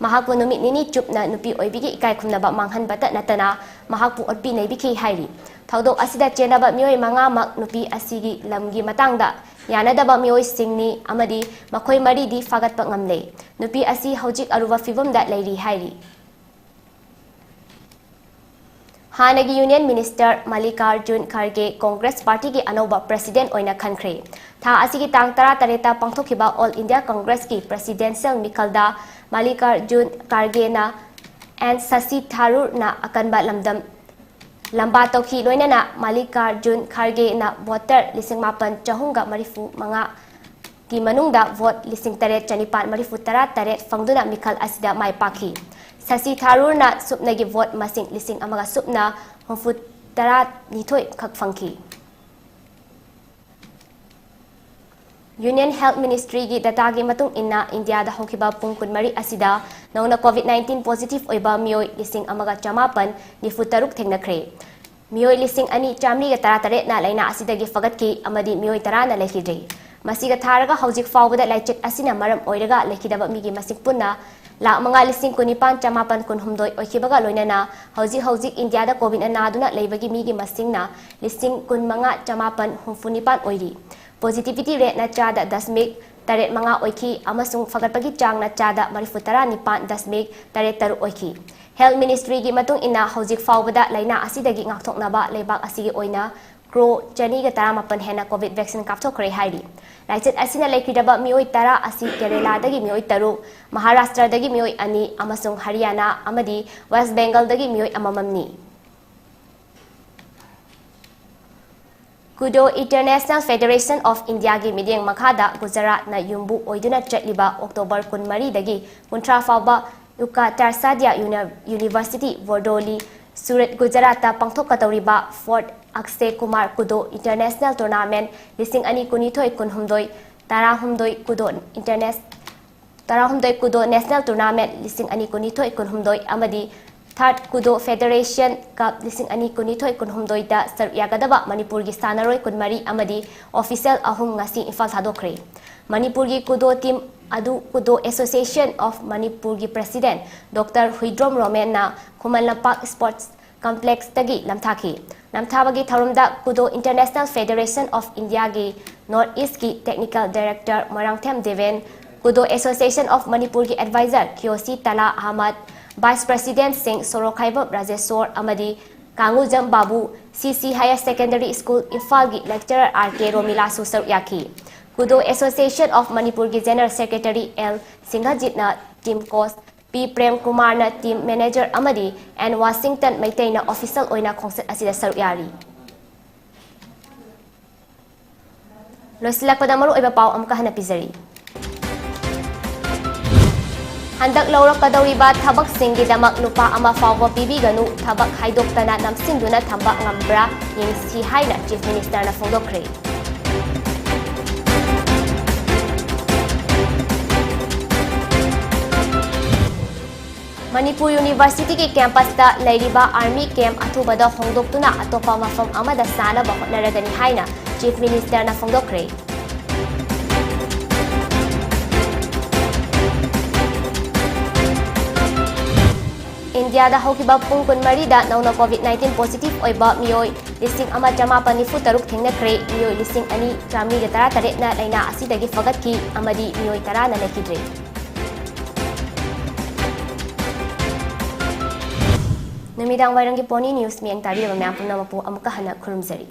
ꯃꯍꯥꯛꯄꯨ ꯅꯨꯃꯤꯠ ꯅꯤꯅꯤ ꯆꯨꯞꯅ ꯅꯨꯄꯤ ꯑꯣꯏꯕꯤꯒꯤ ꯏꯀꯥꯏ ꯈꯨꯝꯅꯕ ꯃꯥꯡꯍꯟꯕꯇ ꯅꯠꯇꯅ ꯃꯍꯥꯛꯄꯨ ꯑꯣꯠꯄꯤ ꯅꯩꯕꯤꯈꯤ ꯍꯥꯏꯔꯤ꯫ ꯊꯧꯗꯣꯛ ꯑꯁꯤꯗ ꯆꯦꯟꯅꯕ ꯃꯤꯑꯣꯏ ꯃꯉꯥꯃꯛ ꯅꯨꯄꯤ ꯑꯁꯤꯒꯤ ꯂꯝꯒꯤ ꯃꯇꯥꯡꯗ ꯌꯥꯅꯗꯕ ꯃꯤꯑꯣꯏꯁꯤꯡꯅꯤ ꯑꯃꯗꯤ ꯃꯈꯣꯏ ꯃꯔꯤꯗꯤ ꯐꯥꯒꯠꯄ ꯉꯝꯂꯦ꯫ ꯅꯨꯄꯤ ꯑꯁꯤ ꯍꯧꯖꯤꯛ ꯑꯔꯨꯕ ꯐꯤꯚꯝꯗ ꯂꯩꯔꯤ ꯍꯥꯏꯔꯤ꯫ ꯍꯥꯟꯅꯒꯤ ꯌꯨꯅꯤꯌꯟ ꯃꯤꯅꯤꯁꯇꯔ ꯃꯜꯂꯤꯀꯥꯔꯖꯨꯟ ꯈꯔꯒꯦ ꯀꯣꯡꯒ꯭ꯔꯦꯁ ꯄꯥꯔꯇꯤꯒꯤ ꯑꯅꯧꯕ ꯄ꯭ꯔꯦꯁꯤꯗꯦꯟꯠ ꯑꯣꯏꯅ ꯈꯟꯈ꯭ꯔꯦ꯫ ꯊꯥ ꯑꯁꯤꯒꯤ ꯇꯥꯡ ꯇꯔꯥꯇꯔꯦꯠꯇ ꯄꯥꯡꯊꯣꯛꯈꯤꯕ ꯑꯣꯜ ꯏꯟꯗꯤꯌꯥ ꯀꯣꯡꯒ꯭ꯔꯦꯁꯀꯤ ꯄ꯭ꯔꯦꯁꯤꯗꯦꯟꯁꯤꯌꯦꯜ ꯃꯤꯈꯜꯗ ꯃꯜꯂꯤꯀꯥꯔꯖꯨꯟ ꯈꯔꯒꯦꯅ ꯑꯦꯟ ꯁꯁꯤ ꯊꯥꯔꯨꯔꯅ ꯑꯀꯟꯕ ꯂꯝꯗꯝ ꯂꯝꯕꯥ ꯇꯧꯈꯤ꯫ ꯂꯣꯏꯅꯅ ꯃꯥꯂꯤꯀꯥꯔꯖꯨꯟ ꯈꯥꯔꯒꯦꯅ ꯚꯣꯇꯔ ꯂꯤꯁꯤꯡ ꯃꯥꯄꯟ ꯆꯍꯨꯝꯒ ꯃꯔꯤꯐꯨ ꯃꯉꯥꯒꯤ ꯃꯅꯨꯡꯗ ꯚꯣꯠ ꯂꯤꯁꯤꯡ ꯇꯔꯦꯠ ꯆꯅꯤꯄꯥꯟ ꯃꯔꯤꯐꯨ ꯇꯔꯥ ꯇꯔꯦꯠ ꯐꯪꯗꯨꯅ ꯃꯤꯈꯜ ꯑꯁꯤꯗ ꯃꯥꯏ ꯄꯥꯛꯈꯤ꯫ ꯁꯁꯤ ꯊꯥꯔꯨꯔꯅ ꯁꯨꯞꯅꯒꯤ ꯚꯣꯠ ꯃꯁꯤꯡ ꯂꯤꯁꯤꯡ ꯑꯃꯒ ꯁꯨꯞꯅ ꯍꯨꯝꯐꯨ ꯇꯔꯥ ꯅꯤꯊꯣꯏ ꯈꯛ ꯐꯪꯈꯤ꯫ Union Health Ministryꯒꯤ dataꯒꯤ ꯃꯇꯨꯡ ꯏꯟꯅ, ꯏꯟꯗꯤꯌꯥꯗ ꯍꯧꯈꯤꯕ ꯄꯨꯡ ꯀꯨꯟꯃꯔꯤ ꯑꯁꯤꯗ ꯅꯧꯅ COVID nineteen positive ꯑꯣꯏꯕ ꯃꯤꯑꯣꯏ ꯂꯤꯁꯤꯡ ꯑꯃꯒ ꯆꯃꯥꯄꯟ ꯅꯤꯐꯨ ꯇꯔꯨꯛ ꯊꯦꯡꯅꯈ꯭ꯔꯦ꯫ ꯃꯤꯑꯣꯏ ꯂꯤꯁꯤꯡ ꯑꯅꯤ ꯆꯥꯃꯔꯤꯒ ꯇꯔꯥꯇꯔꯦꯠꯅ ꯂꯥꯏꯅꯥ ꯑꯁꯤꯗꯒꯤ ꯐꯒꯠꯈꯤ ꯑꯃꯗꯤ ꯃꯤꯑꯣꯏ ꯇꯔꯥꯅ ꯂꯩꯈꯤꯗ꯭ꯔꯦ꯫ ꯃꯁꯤꯒ ꯊꯥꯔꯒ ꯍꯧꯖꯤꯛ ꯐꯥꯎꯕꯗ ꯂꯥꯏꯆꯠ ꯑꯁꯤꯅ ꯃꯔꯝ ꯑꯣꯏꯔꯒ ꯂꯩꯈꯤꯗꯕ ꯃꯤꯒꯤ ꯃꯁꯤꯡ ꯄꯨꯟꯅ ꯂꯥꯈ ꯃꯉꯥ ꯂꯤꯁꯤꯡ ꯀꯨꯟꯅꯤꯄꯥꯟ ꯆꯃꯥꯄꯟ ꯀꯨꯟꯍꯨꯝꯗꯣꯏ ꯑꯣꯏꯈꯤꯕꯒ ꯂꯣꯏꯅꯅ, ꯍꯧꯖꯤꯛ ꯍꯧꯖꯤꯛ ꯏꯟꯗꯤꯌꯥꯗ COVIDꯅ ꯅꯥꯗꯨꯅ ꯂꯩꯕꯒꯤ ꯃꯤꯒꯤ ꯃꯁꯤꯡꯅ ꯂꯤꯁꯤꯡ ꯀꯨꯟꯃꯉꯥ ꯆꯃꯥꯄꯟ ꯍꯨꯝꯐꯨꯅꯤꯄꯥꯟ ꯑꯣꯏꯔꯤ꯫ Positivity rateꯅ ꯆꯥꯗ ꯗꯁꯃꯤꯛ ꯇꯔꯦꯠ ꯃꯉꯥ ꯑꯣꯏꯈꯤ ꯑꯃꯁꯨꯡ ꯐꯒꯠꯄꯒꯤ ꯆꯥꯡꯅ ꯆꯥꯗ ꯃꯔꯤꯐꯨ ꯇꯔꯥ ꯅꯤꯄꯥꯟ ꯗꯁꯃꯤꯛ ꯇꯔꯦꯠ ꯇꯔꯨꯛ ꯑꯣꯏꯈꯤ꯫ Health Ministryꯒꯤ ꯃꯇꯨꯡ ꯏꯟꯅ, ꯍꯧꯖꯤꯛ ꯐꯥꯎꯕꯗ ꯂꯥꯏꯅꯥ ꯑꯁꯤꯗꯒꯤ ꯉꯥꯛꯊꯣꯛꯅꯕ ꯂꯩꯕꯥꯛ ꯑꯁꯤꯒꯤ ꯑꯣꯏꯅ ꯀ꯭ꯔꯣ ꯆꯅꯤꯒ ꯇꯔꯥꯃꯥꯄꯟ ꯍꯦꯟꯅ COVID vaccine ꯀꯥꯞꯊꯣꯛꯈ꯭ꯔꯦ ꯍꯥꯏꯔꯤ꯫ ꯂꯥꯏꯆꯠ ꯑꯁꯤꯅ ꯂꯩꯈꯤꯗꯕ ꯃꯤꯑꯣꯏ ꯇꯔꯥ ꯑꯁꯤ ꯀꯦꯔꯦꯂꯥꯗꯒꯤ ꯃꯤꯑꯣꯏ ꯇꯔꯨꯛ, ꯃꯍꯥꯔꯥꯁꯇ꯭ꯔꯗꯒꯤ ꯃꯤꯑꯣꯏ ꯑꯅꯤ ꯑꯃꯁꯨꯡ ꯍꯔꯤꯌꯥꯅꯥ ꯑꯃꯗꯤ ꯋꯦꯁ ꯕꯦꯡꯒꯜꯗꯒꯤ ꯃꯤꯑꯣꯏ ꯑꯃꯃꯝꯅꯤ꯫ ꯀꯨꯗꯣ International Federation of Indiaꯒꯤ ꯃꯤꯠꯌꯦꯡ ꯃꯈꯥꯗ ꯒꯨꯖꯔꯥꯠꯅ ꯌꯨꯝꯕꯨ ꯑꯣꯏꯗꯨꯅ ꯆꯠꯂꯤꯕ ꯑꯣꯛꯇꯣꯕꯔ ꯀꯨꯟꯃꯔꯤꯗꯒꯤ ꯀꯨꯟꯊ꯭ꯔꯥ ꯐꯥꯎꯕ ꯎꯀꯥ ꯇꯥꯔꯁꯥꯗꯤꯌꯥ ꯌꯨꯅ-, University, ꯕꯣꯔꯗꯣꯂꯤ, Surat, ꯒꯨꯖꯔꯥꯠꯇ ꯄꯥꯡꯊꯣꯛꯀꯗꯧꯔꯤꯕ Fourth Akshay Kumar Kudo International Tournament ꯂꯤꯁꯤꯡ ꯑꯅꯤ ꯀꯨꯟꯅꯤꯊꯣꯏ ꯀꯨꯟꯍꯨꯝꯗꯣꯏ, ꯇꯔꯥꯍꯨꯝꯗꯣꯏ ꯀꯨꯗꯣ Internas-, ꯇꯔꯥꯍꯨꯝꯗꯣꯏ ꯀꯨꯗꯣ National Tournament ꯂꯤꯁꯤꯡ ꯑꯅꯤ ꯀꯨꯟꯅꯤꯊꯣꯏ ꯀꯨꯟꯍꯨꯝꯗꯣꯏ ꯑꯃꯗꯤ Third Kudo Federation Cup ꯂꯤꯁꯤꯡ ꯑꯅꯤ ꯀꯨꯟꯅꯤꯊꯣꯏ ꯀꯨꯟꯍꯨꯝꯗꯣꯏꯗ ꯁꯔꯨꯛ ꯌꯥꯒꯗꯕ ꯃꯅꯤꯄꯨꯔꯒꯤ ꯁꯥꯟꯅꯔꯣꯏ ꯀꯨꯟꯃꯔꯤ ꯑꯃꯗꯤ official ꯑꯍꯨꯝ ꯉꯁꯤ ꯏꯝꯐꯥꯜ ꯊꯥꯗꯣꯛꯈ꯭ꯔꯦ꯫ ꯃꯅꯤꯄꯨꯔꯒꯤ ꯀꯨꯗꯣ team ꯑꯗꯨ Kudo Association of Manipurꯒꯤ President Doctor Huidrom ꯔꯣꯃꯦꯟꯅ Khuman Lampak Sports Complexꯇꯒꯤ ꯂꯝꯊꯥꯈꯤ꯫ ꯂꯝꯊꯥꯕꯒꯤ ꯊꯧꯔꯝꯗ Kudo International Federation of Indiaꯒꯤ North Eastꯀꯤ Technical Director Moirangthem Deben, Kudo Association of ꯃꯅꯤꯄꯨꯔꯒꯤ Advisor ꯈꯤꯌꯣꯁꯤ ꯇꯂꯥ ꯑꯍꯃꯗ, Vice Presidentꯁꯤꯡ ꯁꯣꯔꯣꯛꯈꯥꯏꯕꯝ ꯔꯥꯖꯦꯁꯣꯔ ꯑꯃꯗꯤ ꯀꯥꯡꯉꯨꯖꯝ ꯕꯥꯕꯨ, CC Higher Secondary School ꯏꯝꯐꯥꯜꯒꯤ Lecturer R K ꯔꯣꯃꯤꯂꯥꯁꯨ ꯁꯔꯨꯛ ꯌꯥꯈꯤ꯫ Kudo Association of ꯃꯅꯤꯄꯨꯔꯒꯤ General Secretary L ꯁꯤꯡꯍꯖꯤꯠꯅ team coach ꯄꯤ ꯄ꯭ꯔꯦꯝ ꯀꯨꯃꯥꯔꯅ team manager ꯑꯃꯗꯤ and Washington ꯃꯩꯇꯩꯅ official ꯑꯣꯏꯅ ꯈꯣꯡꯆꯠ ꯑꯁꯤꯗ ꯁꯔꯨꯛ ꯌꯥꯔꯤ꯫ ꯂꯣꯏꯁꯤꯜꯂꯛꯄꯗ ꯃꯔꯨꯑꯣꯏꯕ ꯄꯥꯎ ꯑꯃꯨꯛꯀ ꯍꯟꯅ ꯄꯤꯖꯔꯤ꯫ ꯍꯟꯗꯛ ꯂꯧꯔꯛꯀꯗꯧꯔꯤꯕ ꯊꯕꯛꯁꯤꯡꯒꯤꯗꯃꯛ ꯂꯨꯄꯥ ꯑꯃ ꯐꯥꯎꯕ ꯄꯤꯕꯤꯒꯅꯨ, ꯊꯕꯛ ꯍꯥꯏꯗꯣꯛꯇꯅ ꯅꯝꯁꯤꯟꯗꯨꯅ ꯊꯝꯕ ꯉꯝꯕ꯭ꯔꯥ ꯌꯦꯡꯁꯤ ꯍꯥꯏꯅ Chief Ministerꯅ ꯐꯣꯡꯗꯣꯛꯈ꯭ꯔꯦ꯫ ꯃꯅꯤꯄꯨꯔ Universityꯒꯤ campusꯇ ꯂꯩꯔꯤꯕ army camp ꯑꯊꯨꯕꯗ ꯍꯣꯡꯗꯣꯛꯇꯨꯅ ꯑꯇꯣꯞꯄ ꯃꯐꯝ ꯑꯃꯗ ꯁꯥꯅꯕ ꯍꯣꯠꯅꯔꯒꯅꯤ ꯍꯥꯏꯅ Chief Ministerꯅ ꯐꯣꯡꯗꯣꯛꯈ꯭ꯔꯦ꯫ ꯏꯟꯗꯤꯌꯥꯗ ꯍꯧꯈꯤꯕ ꯄꯨꯡ ꯀꯨꯟꯃꯔꯤꯗ ꯅꯧꯅ COVID nineteen positive ꯑꯣꯏꯕ ꯃꯤꯑꯣꯏ ꯂꯤꯁꯤꯡ ꯑꯃ ꯆꯃꯥꯄꯟ ꯅꯤꯐꯨ ꯇꯔꯨꯛ ꯊꯦꯡꯅꯈ꯭ꯔꯦ꯫ ꯃꯤꯑꯣꯏ ꯂꯤꯁꯤꯡ ꯑꯅꯤ ꯆꯥꯃꯔꯤꯒ ꯇꯔꯥꯇꯔꯦꯠꯅ ꯂꯥꯏꯅꯥ ꯑꯁꯤꯗꯒꯤ ꯐꯒꯠꯈꯤ ꯑꯃꯗꯤ ꯃꯤꯑꯣꯏ ꯇꯔꯥꯅ ꯂꯩꯈꯤꯗ꯭ꯔꯦ꯫ ꯅꯨꯃꯤꯗꯥꯡ ꯋꯥꯏꯔꯝꯒꯤ Pony News ꯃꯤꯠꯌꯦꯡ ꯇꯥꯕꯤꯔꯕ ꯃꯌꯥꯝ ꯄꯨꯝꯅꯃꯛꯄꯨ ꯑꯃꯨꯛꯀ ꯍꯟꯅ ꯈꯨꯔꯨꯝꯖꯔꯤ꯫